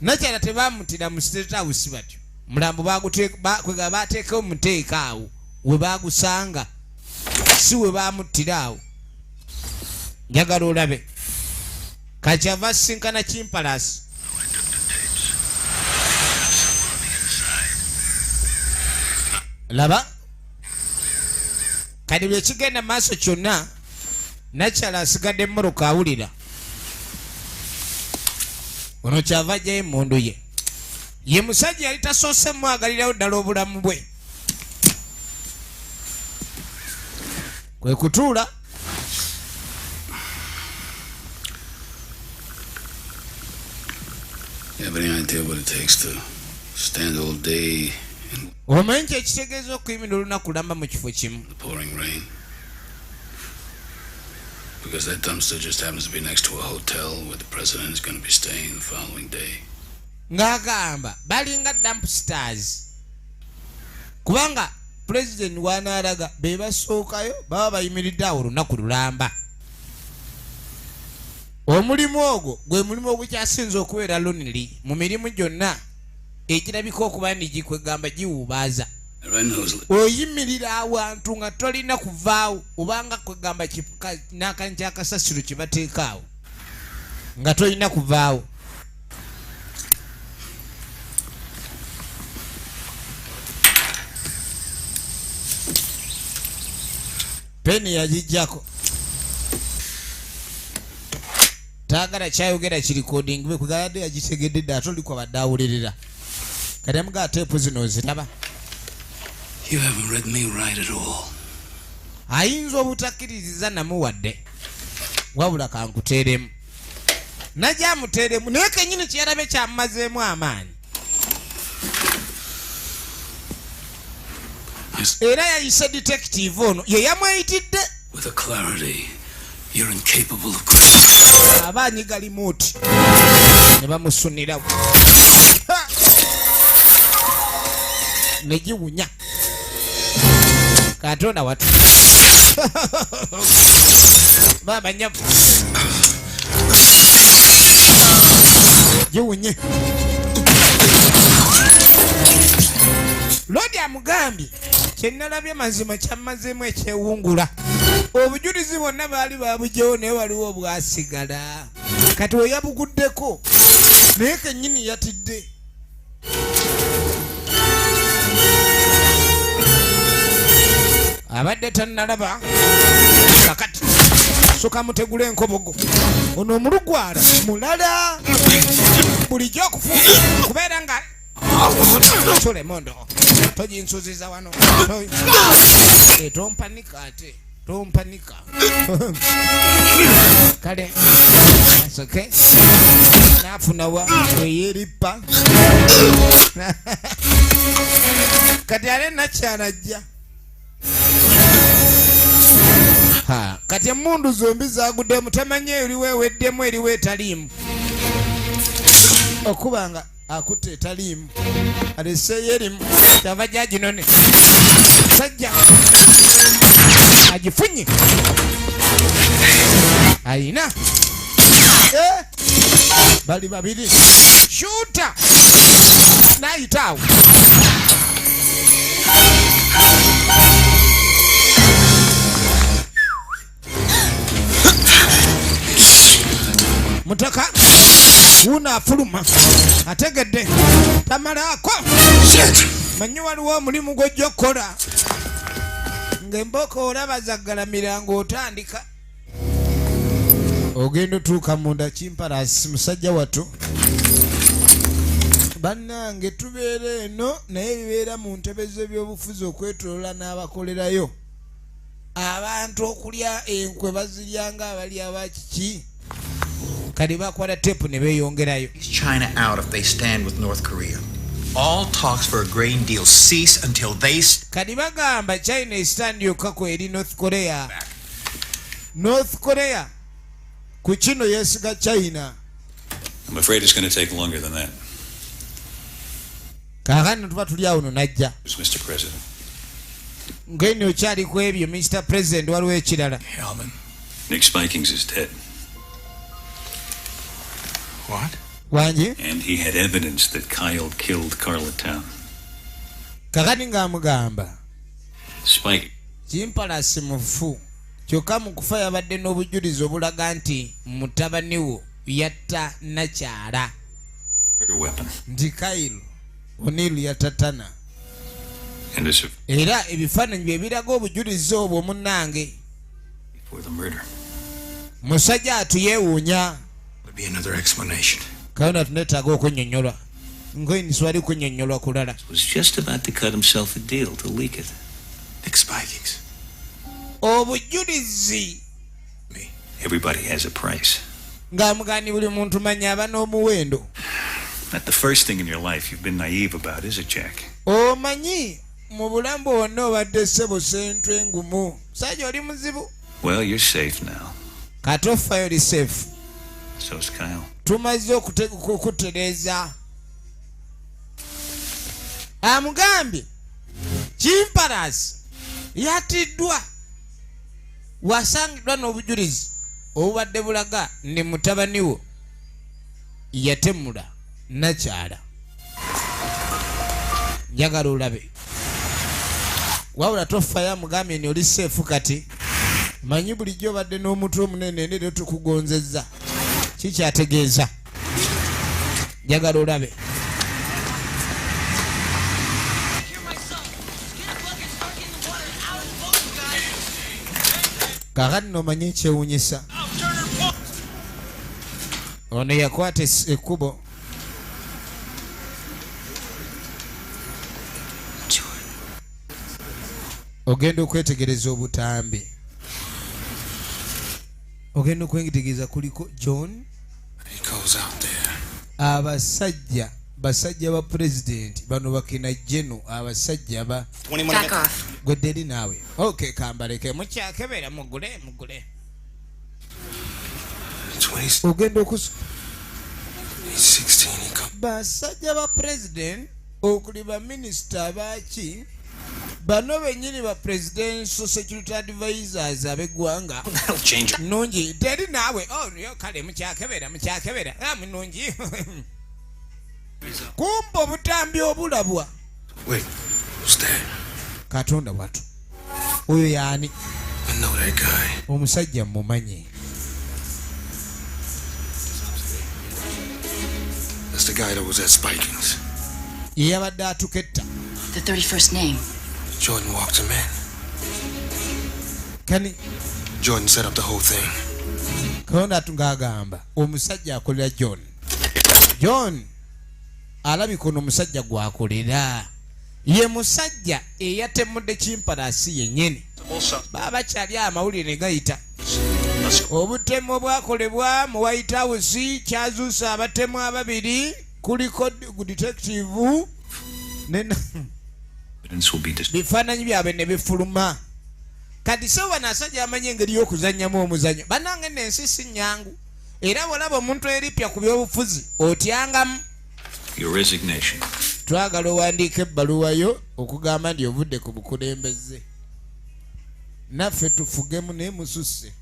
Nakyala tebaamutira mu State House batyo. Omulambo kwega baateekawo muteeka awo we baagusanga si we baamuttira awo. Njagala olabe. Kakyava asisinkana Kimpalasi. Laba. Kati bwe kigenda mu maaso kyonna nakyala asigadde emmotoka awulira. Ono kyava ajjayo emmundu ye. Ye musajja yali tasoose mwagalirawo ddala obulamu bwe. Kwe kutuula. You have any idea what it takes to stand all day in Omanyi ki ekitegeeza okuyimirira olunaku lamba mu kifo kimu? the pouring rain? Because that dumpster just happens to be next to a hotel where the president is going to be staying the following day. Ng'agamba balinga dumpsters. Kubanga president w'anaalaga be basookayo baba bayimiridde awo olunaku lulamba. Omulimu ogwo gwe mulimu ogukyasinze okubeera lonely mu mirimu gyonna ekirabika okuba ndi gikwegamba giwubaaza. Oyimirira awantu nga tolina kuvaawo obanga kwegamba n'akankyakasasiro kye bateeka awo nga tolina kuvaawo. Peni yagijjako taagala kyayogera kirikodingibwe kugaladde yagitegedde dda ate oli kwabadde awulirira. Kati amugaa teepu zino oziraba. You haven't read me right at all. Ayinza obutakkiririza namuwadde wabula kankuteeremu. Najja amuteeremu naye kennyini kye yalabye kyamumazeemu amaanyi. Era yayise detective ono ye yamweyitidde. With a clarity you're incapable of. Abaanyi galimuuti ne bamusunirawo ne giwunya. Katonda watu baba nyavu giwunye. Lodi amugambye kye nalabye mazima kyammazeemu ekyewungula. Obujulizi bwonna baali babugyewo naye waliwo obwasigala. Kati we yabuguddeko naye kennyini yatidde. Abadde tannalaba kakati soka mutegula enkobogo. Ono omulugwala mulala bulijjo okufu kubeera nga sole mondo toginsuziza wano tompanika ate tompanika. Kale that's okay. Nafuna wa eyeripa kati ale nakyalajja. Ha, kati emundu zombi zaguddemu tamanyi eriwo eweddemu eriwo etaliimu. Okubanga akutte etaliimu aleseeyo erimu kyava gyaginone. Sajja agifunye ayina bali babiri shuta nayitaawo. Mutaka wuna afuluma ategedde tamalaako. Manyi waliwo omulimu gw'ojja okukola ng'embooko olaba zaggalamira ng'otandika ogenda otuuka munda kimpalasi musajja wattu. Bannange tubeera eno naye bibeera mu ntebe z'ebyobufuzi okwetoloola n'abakolerayo. Abantu okulya enkwe bazirya ng'abali abakiki. Kati bakwata teepu ne beeyongerayo. China out if they stand with North Korea. All talks for a grain deal cease until they. Kati bagamba China stand yokka ku eri North Korea. North Korea ku kino yeesiga China. I'm afraid it's going to take longer than that. Kaakano tuba tuli awo no najja. Mr. President. Ngeni okyali ku ebyo Mr. President waliwo ekirala. Nick Spikings is dead. What? Wangi? And he had evidence that Kyle killed Carla Town. Kakati ng'amugamba. Spike. Kimpalasi mufu. Kyokka mu kufa yabadde n'obujulizi obulaga nti mutabani wo yatta nakyala. Weapon. Nti Kyle O'Neill yatatana. Era ebifaananyi bye biraga obujulizi obwo munnange. For the murder. Musajja atuyeewuunya. Be another explanation. Kaona tunetaaga okunnyonnyolwa. Ngoyini swali kunnyonnyolwa kulala. Was just about to cut himself a deal to leak it. Nick Spikings. Obujulizi. Everybody has a price. Ng'amugani buli muntu manya aba n'omuwendo. Not the first thing in your life you've been naive about, is it, Jack? Omanyi mu bulamu bwonna obadde ssebo ssentwe engumu. Musajja oli muzibu. Well, you're safe now. Kati ofayo oli safe. So's Kyle. Tumaze okutereeza. Amugambye Kimpalasi yatiddwa wasangiddwa n'obujulizi Obubadde bulaga ne mutabani wo yatemula nakyala. Njagala olabe. Wabula tofayo, amugambye ni oli safe kati. Manyi bulijjo obadde n'omutwe omunene, nere tukugonzezza. Kikyategeeza. Njagala olabe. Kakati n'omanyi ekyewuunyisa, ono yakwata ekkubo. Ogenda okwetegereza obutambi, ogenda okwetegereza kuliko John. He goes out there. Abasajja, basajja ba pulezidenti bano, bakina jeno, abasajja ba Back off. Gwedderi naawe. Ok, kambaleke mukyakebera, mugule mugule. 20, ogenda okus 16, he comes. Basajja ba president okuli baminisita baki bano bennyini, ba presidential security advisors ab'eggwanga. Change. Nungi teri naawe. Oh, yo kale mukyakebera, mukyakebera. Ah, munungi. Kumba obutambi obulabwa. Wait, who's that? Katonda watu, oyo yaani? I know that guy. Omusajja mumanyi. That's the guy that was at Spikings. Ye yabadde atuketta. The 31st name. Jordan walked him in. Kani? Jordan set up the whole thing. Katonda atu ng'agamba omusajja akolera John. John alabika ono omusajja gwakolera ye musajja eyatemudde kimpalasi yennyini. Baba bakyali amawulire ne gayita obutemu obwakolebwa mu White House, kyazuusa abatemu ababiri, kuliko detective ne Evidence will be dis- bifaananyi byabwe ne bifuluma. Kati so bano asajja bamanyi engeri y'okuzannyamu omuzannyo. Bannange, nno ensi si nnyangu, era bw'olaba omuntu eripya ku byobufuzi otyangamu. Your resignation. Twagala owandiika ebbaluwa yo okugamba nti ovudde ku bukulembeze, naffe tufugemu, naye mususse.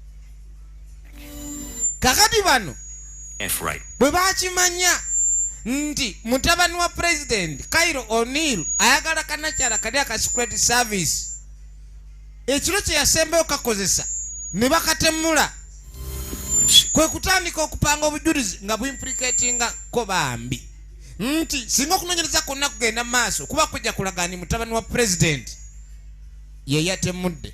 Kakati bano F right. bwe bakimanya nti mutabani wa President Cairo O'Neil ayagala kanakyala kali aka Secret Service, ekiro kye yasembayo kakozesa ne bakatemula, kwe kutandika okupanga obujulizi nga buimplicatinga ko bambi nti singa okunoonyereza kwonna kugenda mu maaso kuba kujja kulaga ni mutabani wa President ye yatemudde.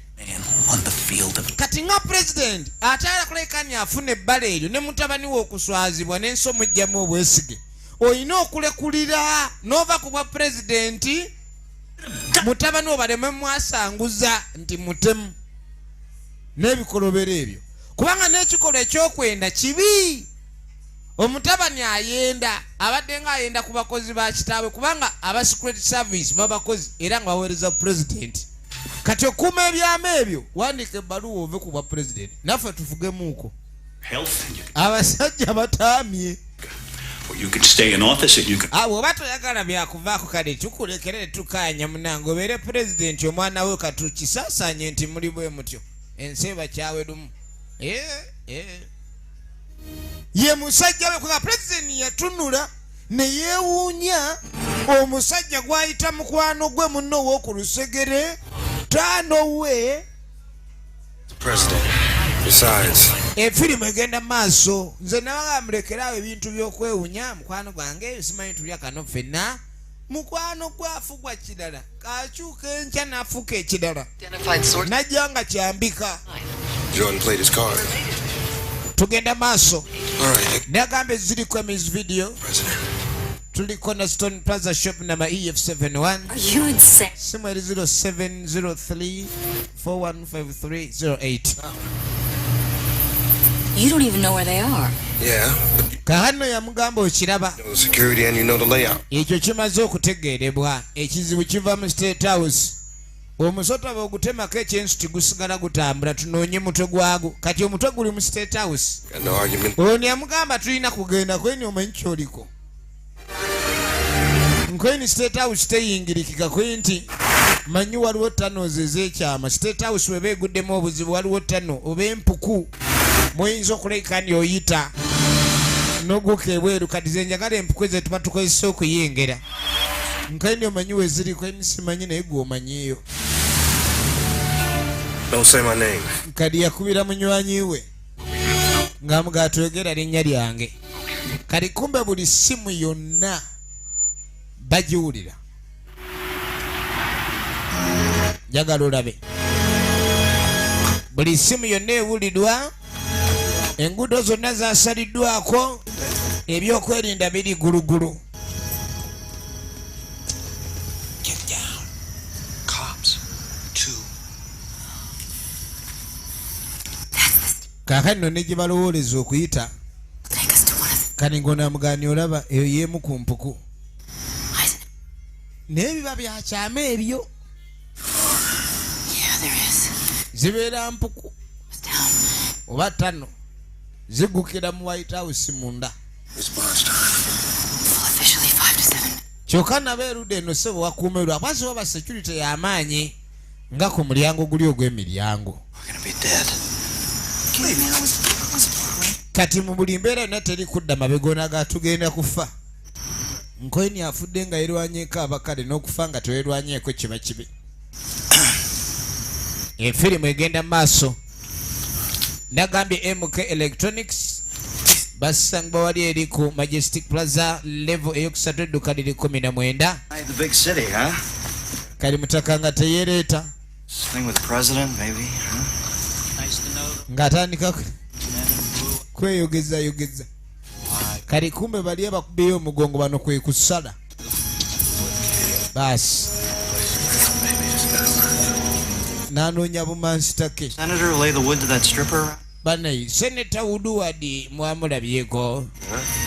On the field of Kati nga President ate alakulekani afuna ebbala eryo ne mutabani we okuswazibwa n'ensi omugjamu obwesige, olina okulekulira n'ova ku bwa pulezidenti, mutabani we baleme mwasanguza nti mutemu n'ebikolobero ebyo, kubanga n'ekikolwa ekyokwenda kibi. Omutabani ayenda, abadde nga ayenda ku bakozi ba kitaabwe, kubanga aba Secret Service babakozi era nga baweereza Pulezidenti. Kati okuuma ebyama ebyo, wandiika ebbaluwa ove ku bwa pulezidenti, naffe tufugemuuko. Health, and you can, Abasajja bataamye. or you can stay in office and you can. Ah, bw'oba toyagala byakuvaako, kale tukulekere tukanya munange obeere pulezidenti, omwana we katukisaasaanye nti muli bwe mutyo, ensi ebakyawe lumu. Eh. Ye musajja we kuga pulezidenti yatunula ne yeewuunya omusajja gw'ayita mukwano gwe munno ow'oku lusegere, taano we. President. Besides, Efirimu egenda maaso. Nze nabaga mulekeraawo ebintu by'okwewunya, mukwano gwange simanyi tulya kano ffenna, mukwano gwafugwa kirala, kakyuka enkya n'afuuka ekirala, najja nga kyambika. Jordan played his card. Tugenda maaso. All right, Nagamba eziriko emiz video. President. Tuliko na Stone Plaza, shop number EF71. Are you insane? Simu eri 0703 415308. You don't even know where they are. Yeah, but Kakano yamugamba okiraba. you know the security and you know the layout. Ekyo kimaze okutegeerebwa. Ekizibu kiva mu State House. Omusota bweogutemako ekyensu tigusigala gutambula, tunoonye mutwe gwagwo. Kati omutwe guli mu State House. Got no argument. Ono yamugamba tulina kugenda kweni, omanyi kyoliko nkweni State House teyingirikika kwe nti manyi waliwo tunnels ez'ekyama. State House weba eguddemu obuzibu, waliwo tunnel oba empuku. Muyinza okuleka ndi oyita noguka ebweru. Kati ze njagala empuku ze tuba tukozesa okuyingira. Nkaini omanyi we ziri? Kweni simanyi, naye gwe omanyiiyo. Don't say my name. Kadi yakubira munywanyi we ng'amugaa toyogera linnya lyange. Kati kumbe buli simu yonna bagiwulira. Njagala olabe buli simu yonna ewulirwa. Enguudo zonna zasaliddwako, ebyokwerinda biri gulugulu. Get down. Cops. Two. Kaakati nno ne gye balowooleza okuyita. Take us to one of Kati ng'onamugaani olaba eyo y'emu ku mpuku, naye biba byakyama ebyo. Yeah, there is. Zibeera mpuku oba ttano, ziggukira mu White House munda. Response time. Well, officially 5 to 7. Kyokka nabo erudda eno sebo wakuumirwa bwasi waba security y'amaanyi nga ku mulyango guli ogw'emiryango. We're gonna be dead. Kati mu buli mbeera yonna teri kudda mabega. Onaga tugenda kufa. Nkoyini afudde nga yerwanyeeko abakale, n'okufa nga tewerwanyeeko kiba kibi. Efirimu egenda mu maaso. Nagambye MK Electronics basangibwa wali eri ku Majestic Plaza, level eyokusatu, edduka liri 19. The big city, huh? Kali mutaka nga teyereeta. Thing with the president, maybe, huh? Nice to know. Ng'atandika kweyogezayogeza. Kali kumbe bali abakubyeyo omugongo bano kwe kusala baasi n'anoonya bumansitake. Senator lay the wood to that stripper? Banayi Senator Woodward mwamulabyeko?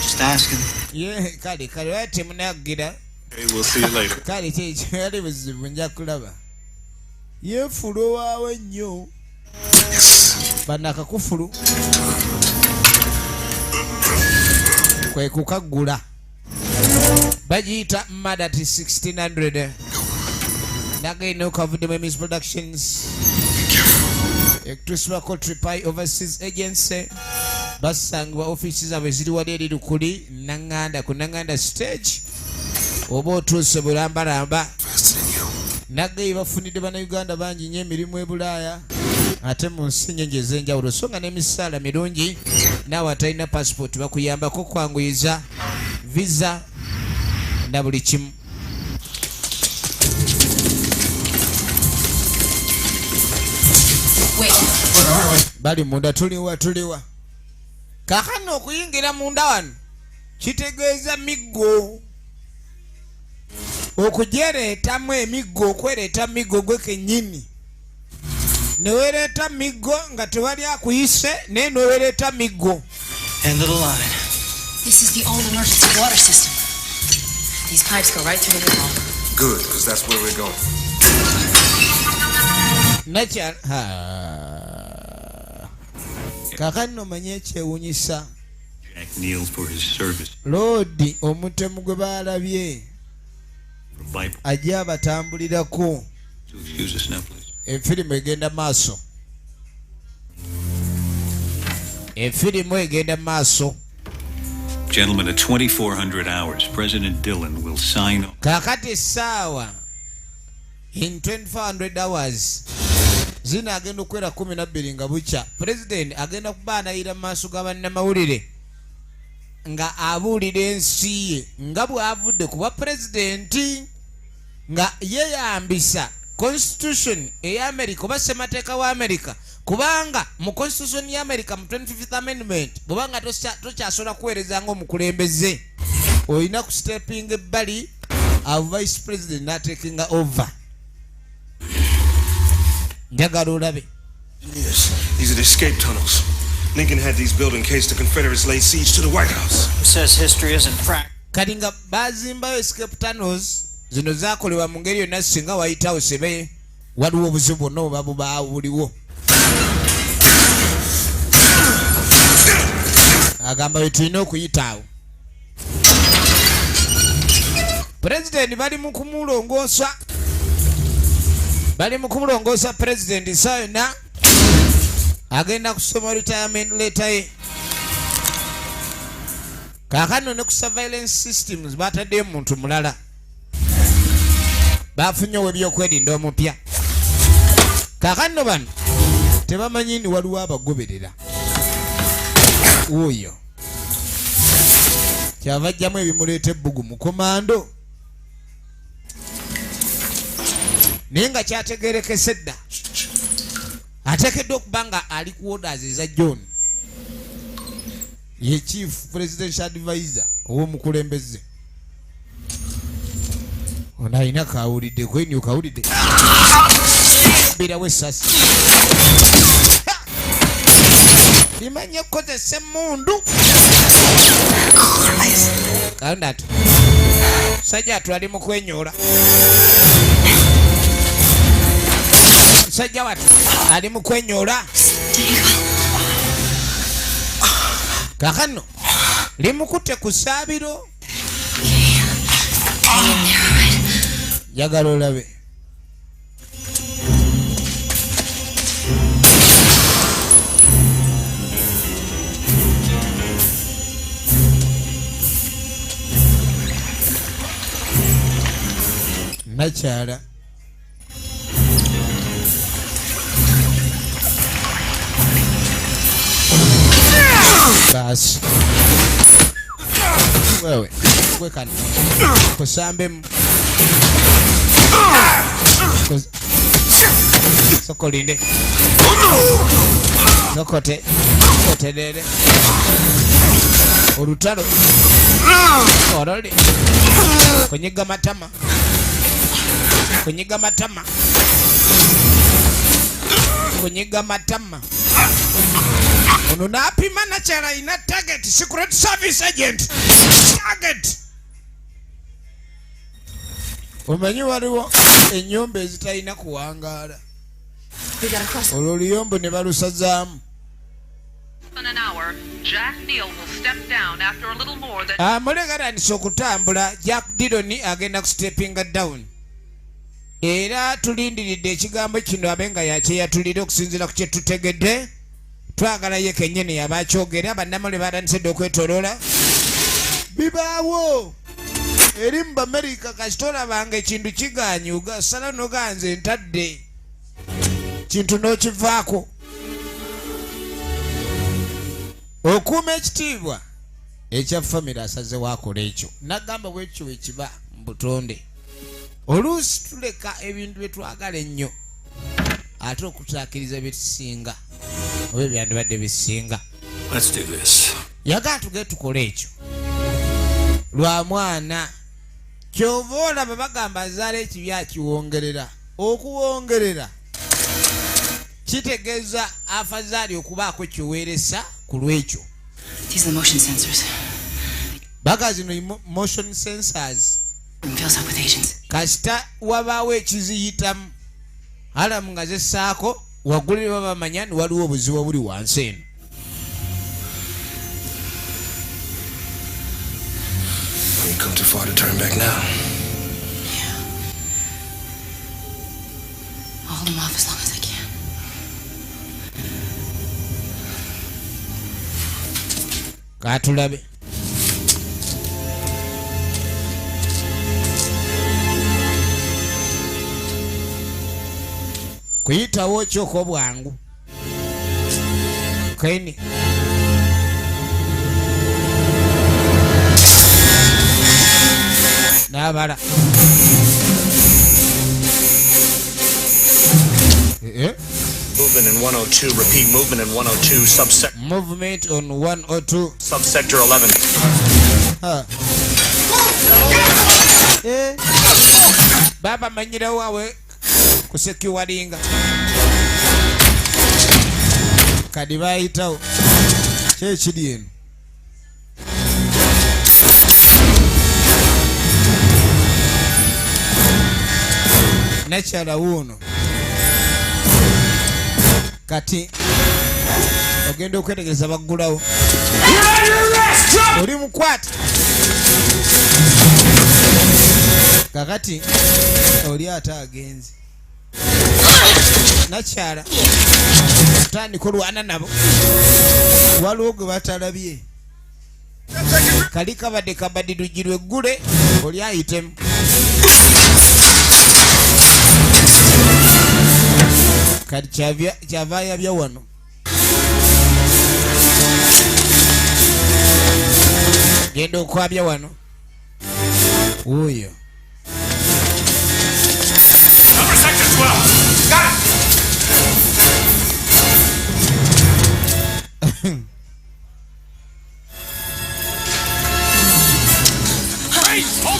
Just asking. Ye kale kale lwaki temunagira? Hey, we'll see you later. Kale kyali buzibu, nja kulaba yeefula owaawe nnyo. Bano akakufulu kwe kukaggula, bagiyita Madat 1600. Nagenda okavuddemu Emis Productions, ekutuusibwako Tripi Overseas Agency. Basangibwa ofiisi zaabwe ziri wali eri Lukuli Naŋŋanda, ku Naŋŋanda stage oba otuuse bulambalamba. Naggeyi bafunidde Bannayuganda bangi nnyo emirimu e Bulaaya ate mu nsi nnyingi ez'enjawulo, so nga n'emisaala mirungi. Naawe atalina passport bakuyambako kwanguyiza visa na buli kimu. Wait. Bali munda. Tuliwa tuliwa kakano okuyingira munda wano kitegeeza miggo okujereetamu emiggo, okwereeta miggo gwe kennyini newereeta miggo nga tewali akuyise, naye newereeta miggo. End of the line. This is the old emergency water system. These pipes go right through the wall. Good, because that's where we're going. Nakya ha. Kakati nomanye ekyewunyisa. Jack Neal for his service. Loodi omutemu gwe baalabye For Bible. ajja abatambulirako. To excuse us now, please. Efirimu egenda maaso, efirimu egenda maaso. Gentlemen, at 2400 hours, President Dillon will sign Kaakati essaawa in 2400 hours zino agenda okukwera 12 nga bukya, pulezidenti agenda kuba anayira mu maaso ga bannamawulire nga abuulira ensi ye nga bw'avudde kuba pulezidenti nga yeeyambisa constitution eya America oba ssemateeka wa America, kubanga mu constitution ya America mu 25th Amendment bwobanga tokyasobola kuweereza ng'omukulembeze, olina kustepinga ebbali, abo vice president n'atekinga over. Njagala olabe. Yes, these are the escape tunnels. Lincoln had these built in case the Confederates laid siege to the White House. Who says history isn't fact? Kati nga bazimbayo escape tunnels zino, zakolebwa mu ngeri yonna singa White House ebe waliwo obuzibu bwonna obuba bubaawo buliwo. Agamba bwe tulina okuyita awo. Pulezidenti bali mu kumulongoosa, bali mu kumulongoosa pulezidenti. Saa yonna Agenda kusoma retirement letter ye. Kaakano ne ku surveillance systems bataddeyo muntu mulala. Bafunye ow'ebyokwerinda omupya. Kaakano bano tebamanyi ni waliwo abagoberera. Wuuyo kyava ajjamu ebimuleeta ebbugu mu komando, naye nga kyategerekese dda ateekeddwa okuba nga ali ku orders eza John, ye chief presidential advisor ow'omukulembeze. Ono alina kawulidde kweni okawulidde birawo essasi limanye okukozesa emmundu. Katonda ati sajja atwali mu kwenyoola, musajja watu ali mu kwenyoola. Kakano limukutte ku ssaabiro. Njagala olabe nakyala baasi wewe gwekano kusambemu sokolinde sokote oterere olutalo ololi kunyiga matama kunyiga matama kunyiga matama. Ono n'apima nakyala alina target, secret service agent target. Omanyi waliwo ennyumba ezitalina kuwangaala, olwo oluyombo ne balusazaamu. Amuleka atandise okutambula. Jack Dillon agenda kustepinga down, era tulindiridde ekigambo kino abe nga yakyeyatulira. Okusinziira ku kye tutegedde, twagala ye kennyini yaba akyogera. Bannamawulire batandise dda okwetoloola. Bibaawo eri mu Bamerika, kasita olabanga ekintu kiganye ogasala noganze ntadde kintu n'okivaako okuuma ekitiibwa ekya famire. Asazewo akola ekyo, nagamba bwekyo bwekiba mu butonde. Oluusi tuleka ebintu bye twagala ennyo ate okutaakiriza byetusinga oba ebyandibadde bisinga. Let's do this. Yagala tuge tukole ekyo lwa mwana. Kyova olaba bagamba azaala ekibi akiwongerera. Okuwongerera kitegeeza afazaali okubaako kyoweeresa ku lwekyo. These are the motion sensors. Baga zino motion sensors. Room fills up with agents. Kasita wabaawo ekiziyitamu alamu nga zessaako waggulu ne baba bamanya ni waliwo obuzibu obuli wansi eno. You come too far to turn back now. I'll hold them off as long as I can. Katulabe. Kuyitawo kyokka bwangu keni n'abala. Eh? Movement in 102, repeat movement in 102, subsector. Movement on 102. Subsector 11. Ha. Eh. Baba manyirawo awe kusekiwalinga kadi bayitawo kyekiri eno. Nakyala wuuno kati ogenda okwetegereza baggulawo oli mukwate kakati oli ate agenze. Nakyala tandika olwana nabo, waliwo gwe batalabye. Kali kabadde kabaddi luggi lweggule, oli ayitemu. Kati kyava ayabya wano. Genda okwabya wano. Wuuyo. Upper sector 12. Got it.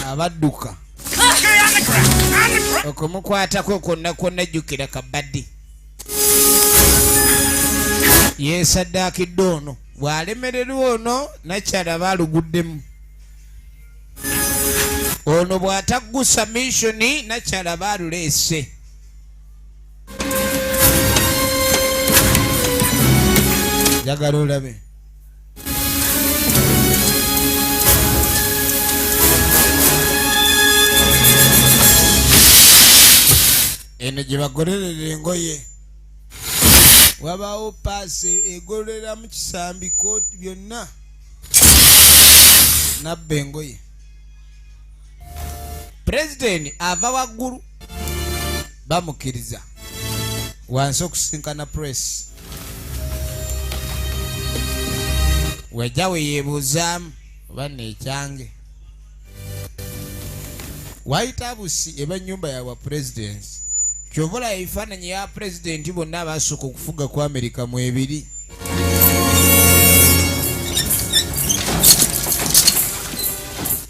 Abadduka. Okay, on the ground. On the ground. Okumukwatako kwonna kwonna, jjukira kabaddi yeesaddaakidde ono. Bw'alemererwa ono, nakyala baaluguddemu ono. Bw'ataggusa mission, nakyala baaluleese. Njagala olabe. Eno gye bagololera engoye, wabaawo paasi egololeramu kisambi, kooti, byonna. Nabba engoye. Pulezidenti ava waggulu, bamukkiriza wansi okusinkana press. Wajja we yeebuuzaamu oba neekyange. White House eba nnyumba yawa pulezidenti. Kyova olaba ebifaananyi ya pulezidenti bonna abasooka okufuga ku Amerika mu ebiri.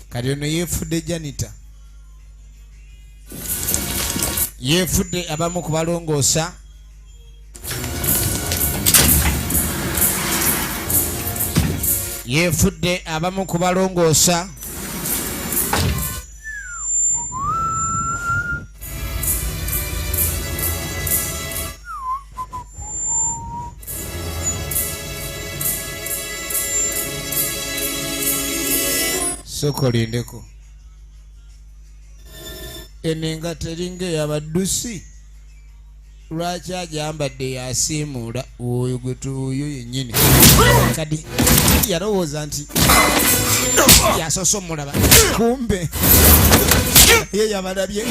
Kati ono yeefudde janitor, yeefudde abamu ku balongoosa. Yeefudde abamu ku balongoosa. Sooka olindeko. Eno engatto eringa ey'abaddusi, lwaki agyambadde? Yasiimuula oyo gwe tuoyo yennyini. Kati yalowooza nti yasoose omulaba, kumbe ye yabalabye.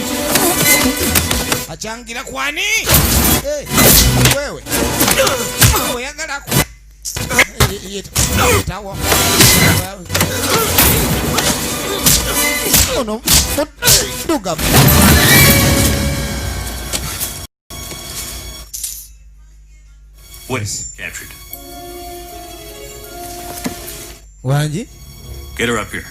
Akyangira kwani? Eh, wewe oyagala tawo ono muddugavu. Witness captured. Wangi. Get her up here.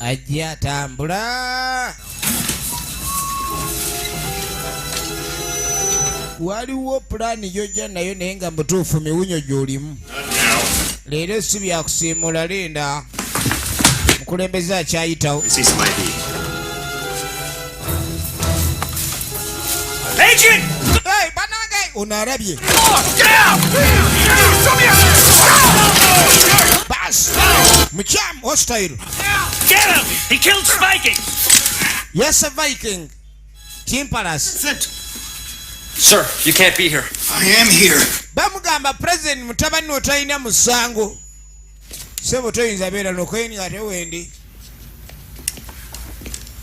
Ajja atambula, waliwo pulaani gyojja nayo, naye nga mutuufu miwunyo gy'olimu leero si byakusiimula. Linda, mukulembeze akyayitawo. See some ID. Agent! Hey, banange, ono alabye. Get out! Show me Bas mukyamu, hostile. Get him! He killed Spiking! Yes, a Viking Timpalas. Sir, you can't be here. I am here. Bamugamba, president, mutabani otalina musango, sebo, toyinza beera nokoyini ate wendi.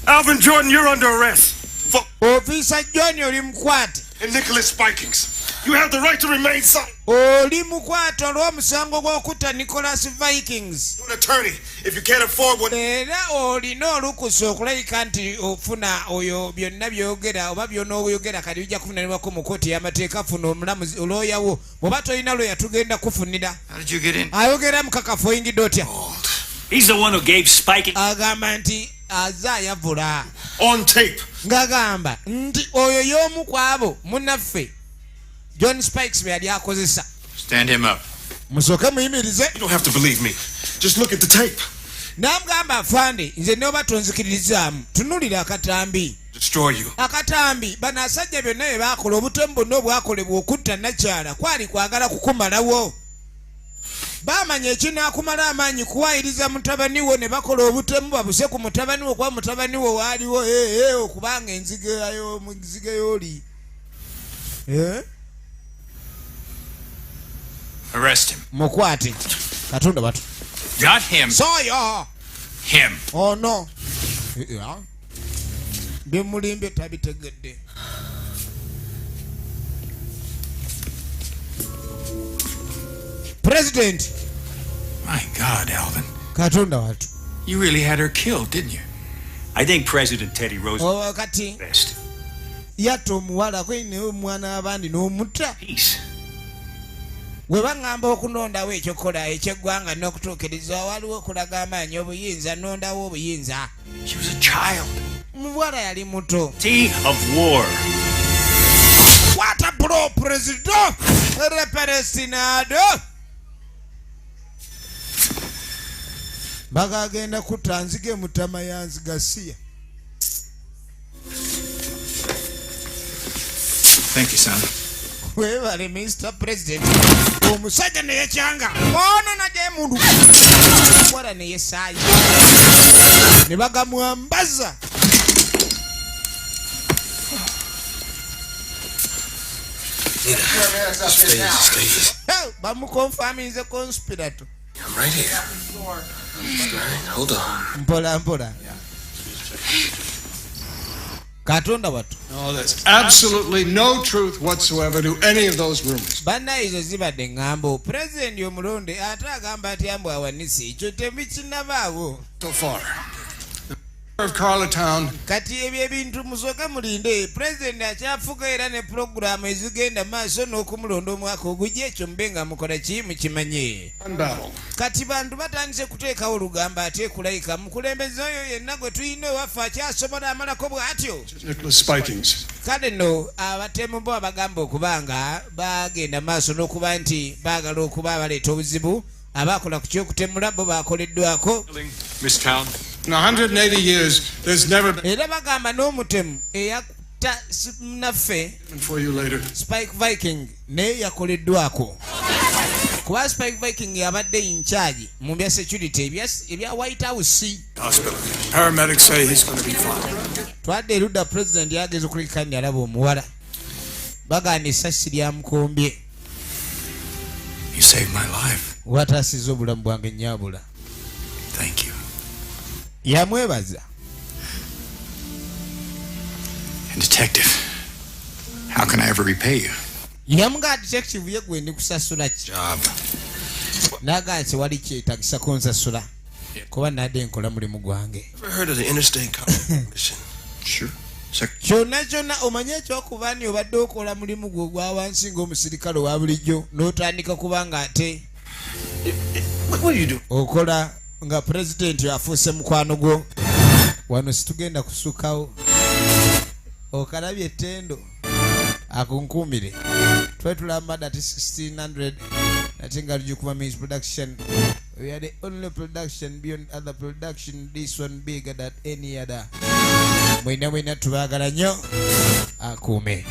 Alvin Jordan, you're under arrest. For Officer John, oli mukwate. And Nicholas Spikings. You have the right to remain silent. Oli mukwate olw'omusango gw'okutta Nicholas Vikings. An attorney, if you can't afford one. Era olina olukusa okulabika nti ofuna oyo byonna byogera oba byonooyogera kati bijja kufunanibwako mu kooti y'amateeka. Funa omulamuzi, olooyawo. Bw'oba tolina looya, tugenda kufunira. How did you get in? Ayogera mukakafu, oyingidde otya? He's the one who gave Spiking. Agamba nti aze ayavula. On tape. Ng'agamba nti oyo y'omu ku abo munnaffe John Spikes bwe yali akozesa. Stand him up. Musooke muyimirize. You don't have to believe me. Just look at the tape. N'amugamba, afande, nze neoba tonzikiririzaamu, tunulira akatambi. Destroy you. Akatambi bano asajja byonna bye baakola, obutemu bwonna obwakolebwa okutta nakyala, kwali kwagala kukumalawo. Bamanya ekinaakumala amaanyi kuwayiriza mutabani wo ne bakola obutemu babuse ku mutabani wo, kuba mutabani wo waaliwo okubanga enzige y'oli. Arrest him. Mukwate. Katonda batu. Not him. Soyo. Him. Oh no. Bimulimbe tabitegedde. President. My God, Alvin. Katonda watu. You really had her killed, didn't you? I think President Teddy Roosevelt. Oh, kati. Best. Yato muwala kwine omwana abandi n'omutta. Peace. We bangamba okunondawo ekyokola ekyeggwanga n'okutuukiriza waliwo okulaga amaanyi obuyinza nondawo obuyinza. She was a child. Muwala yali muto. Tea of war. What a blow, President! Reperesinado! Bagagenda kutta nzige mutama ya nzigasiya. Thank you, son. Webale Mr. President. Omusajja neyekyanga ono naje mundu wala neyesayi ne bagamwambaza. Bamukonfaminze conspirator. I'm right here. All right, hold on. Mpola mpola. Katonda watu. No, there's absolutely no truth whatsoever to any of those rumors. Bana izo zibadde ngambo. President omulonde ate agamba ati ambwa awanisi. Ekyo tebikinnabaawo. So far. The of Carlotown. Kati ebyo ebintu musooke mulinde. President akyafuga era ne pulogulaamu ezigenda maaso n'okumulonda omwaka ogujja, ekyo mbe nga mukola ki mukimanye. Kati bantu batandise kuteekawo olugamba ate kulayika mukulembeze oyo yenna gwe tulina ewaffe akyasobola amalako bw'atyo. Kale nno abatemu bo abagamba okubanga bagenda maaso n'okuba nti baagala okuba abaleeta obuzibu abakola ku ky'okutemula bo bakoleddwako. In 180 years, there's never been. Era bagamba n'omutemu eyatta naffe Spike Viking naye yakoleddwako. Kuba Spike Viking yabadde in charge mu bya security ebya White House. Hospital. Paramedics say he's going to be fine. Twadde erudda president yageza okulikanya alaba omuwala. Bagaana essasi lyamukombye. You saved my life. Wataasizza obulamu bwange nnyabula. Thank you. Yamwebaza. And detective, how can I ever repay you? Yamuga detective ye gwe ndikusasula ki? Job. Naga nti wali kyetagisa kunsasula. Kuba nadde nkola mulimu gwange. Ever heard of the Interstate Commission? Sure. Kyonna kyonna omanye ekyokuba ni obadde okola mulimu gwo ogwa wansi ng'omusirikale owa bulijjo n'otandika kubanga ate okola nga president afuuse mukwano gwo. Wano situgenda kusukawo. Okalabye ettendo akunkumire. Twetulamba that 1600 ate nga Lujukuma Means production. We are the only production beyond other production, this one bigger than any other. Mwina mwina tubaagala nnyo akuume.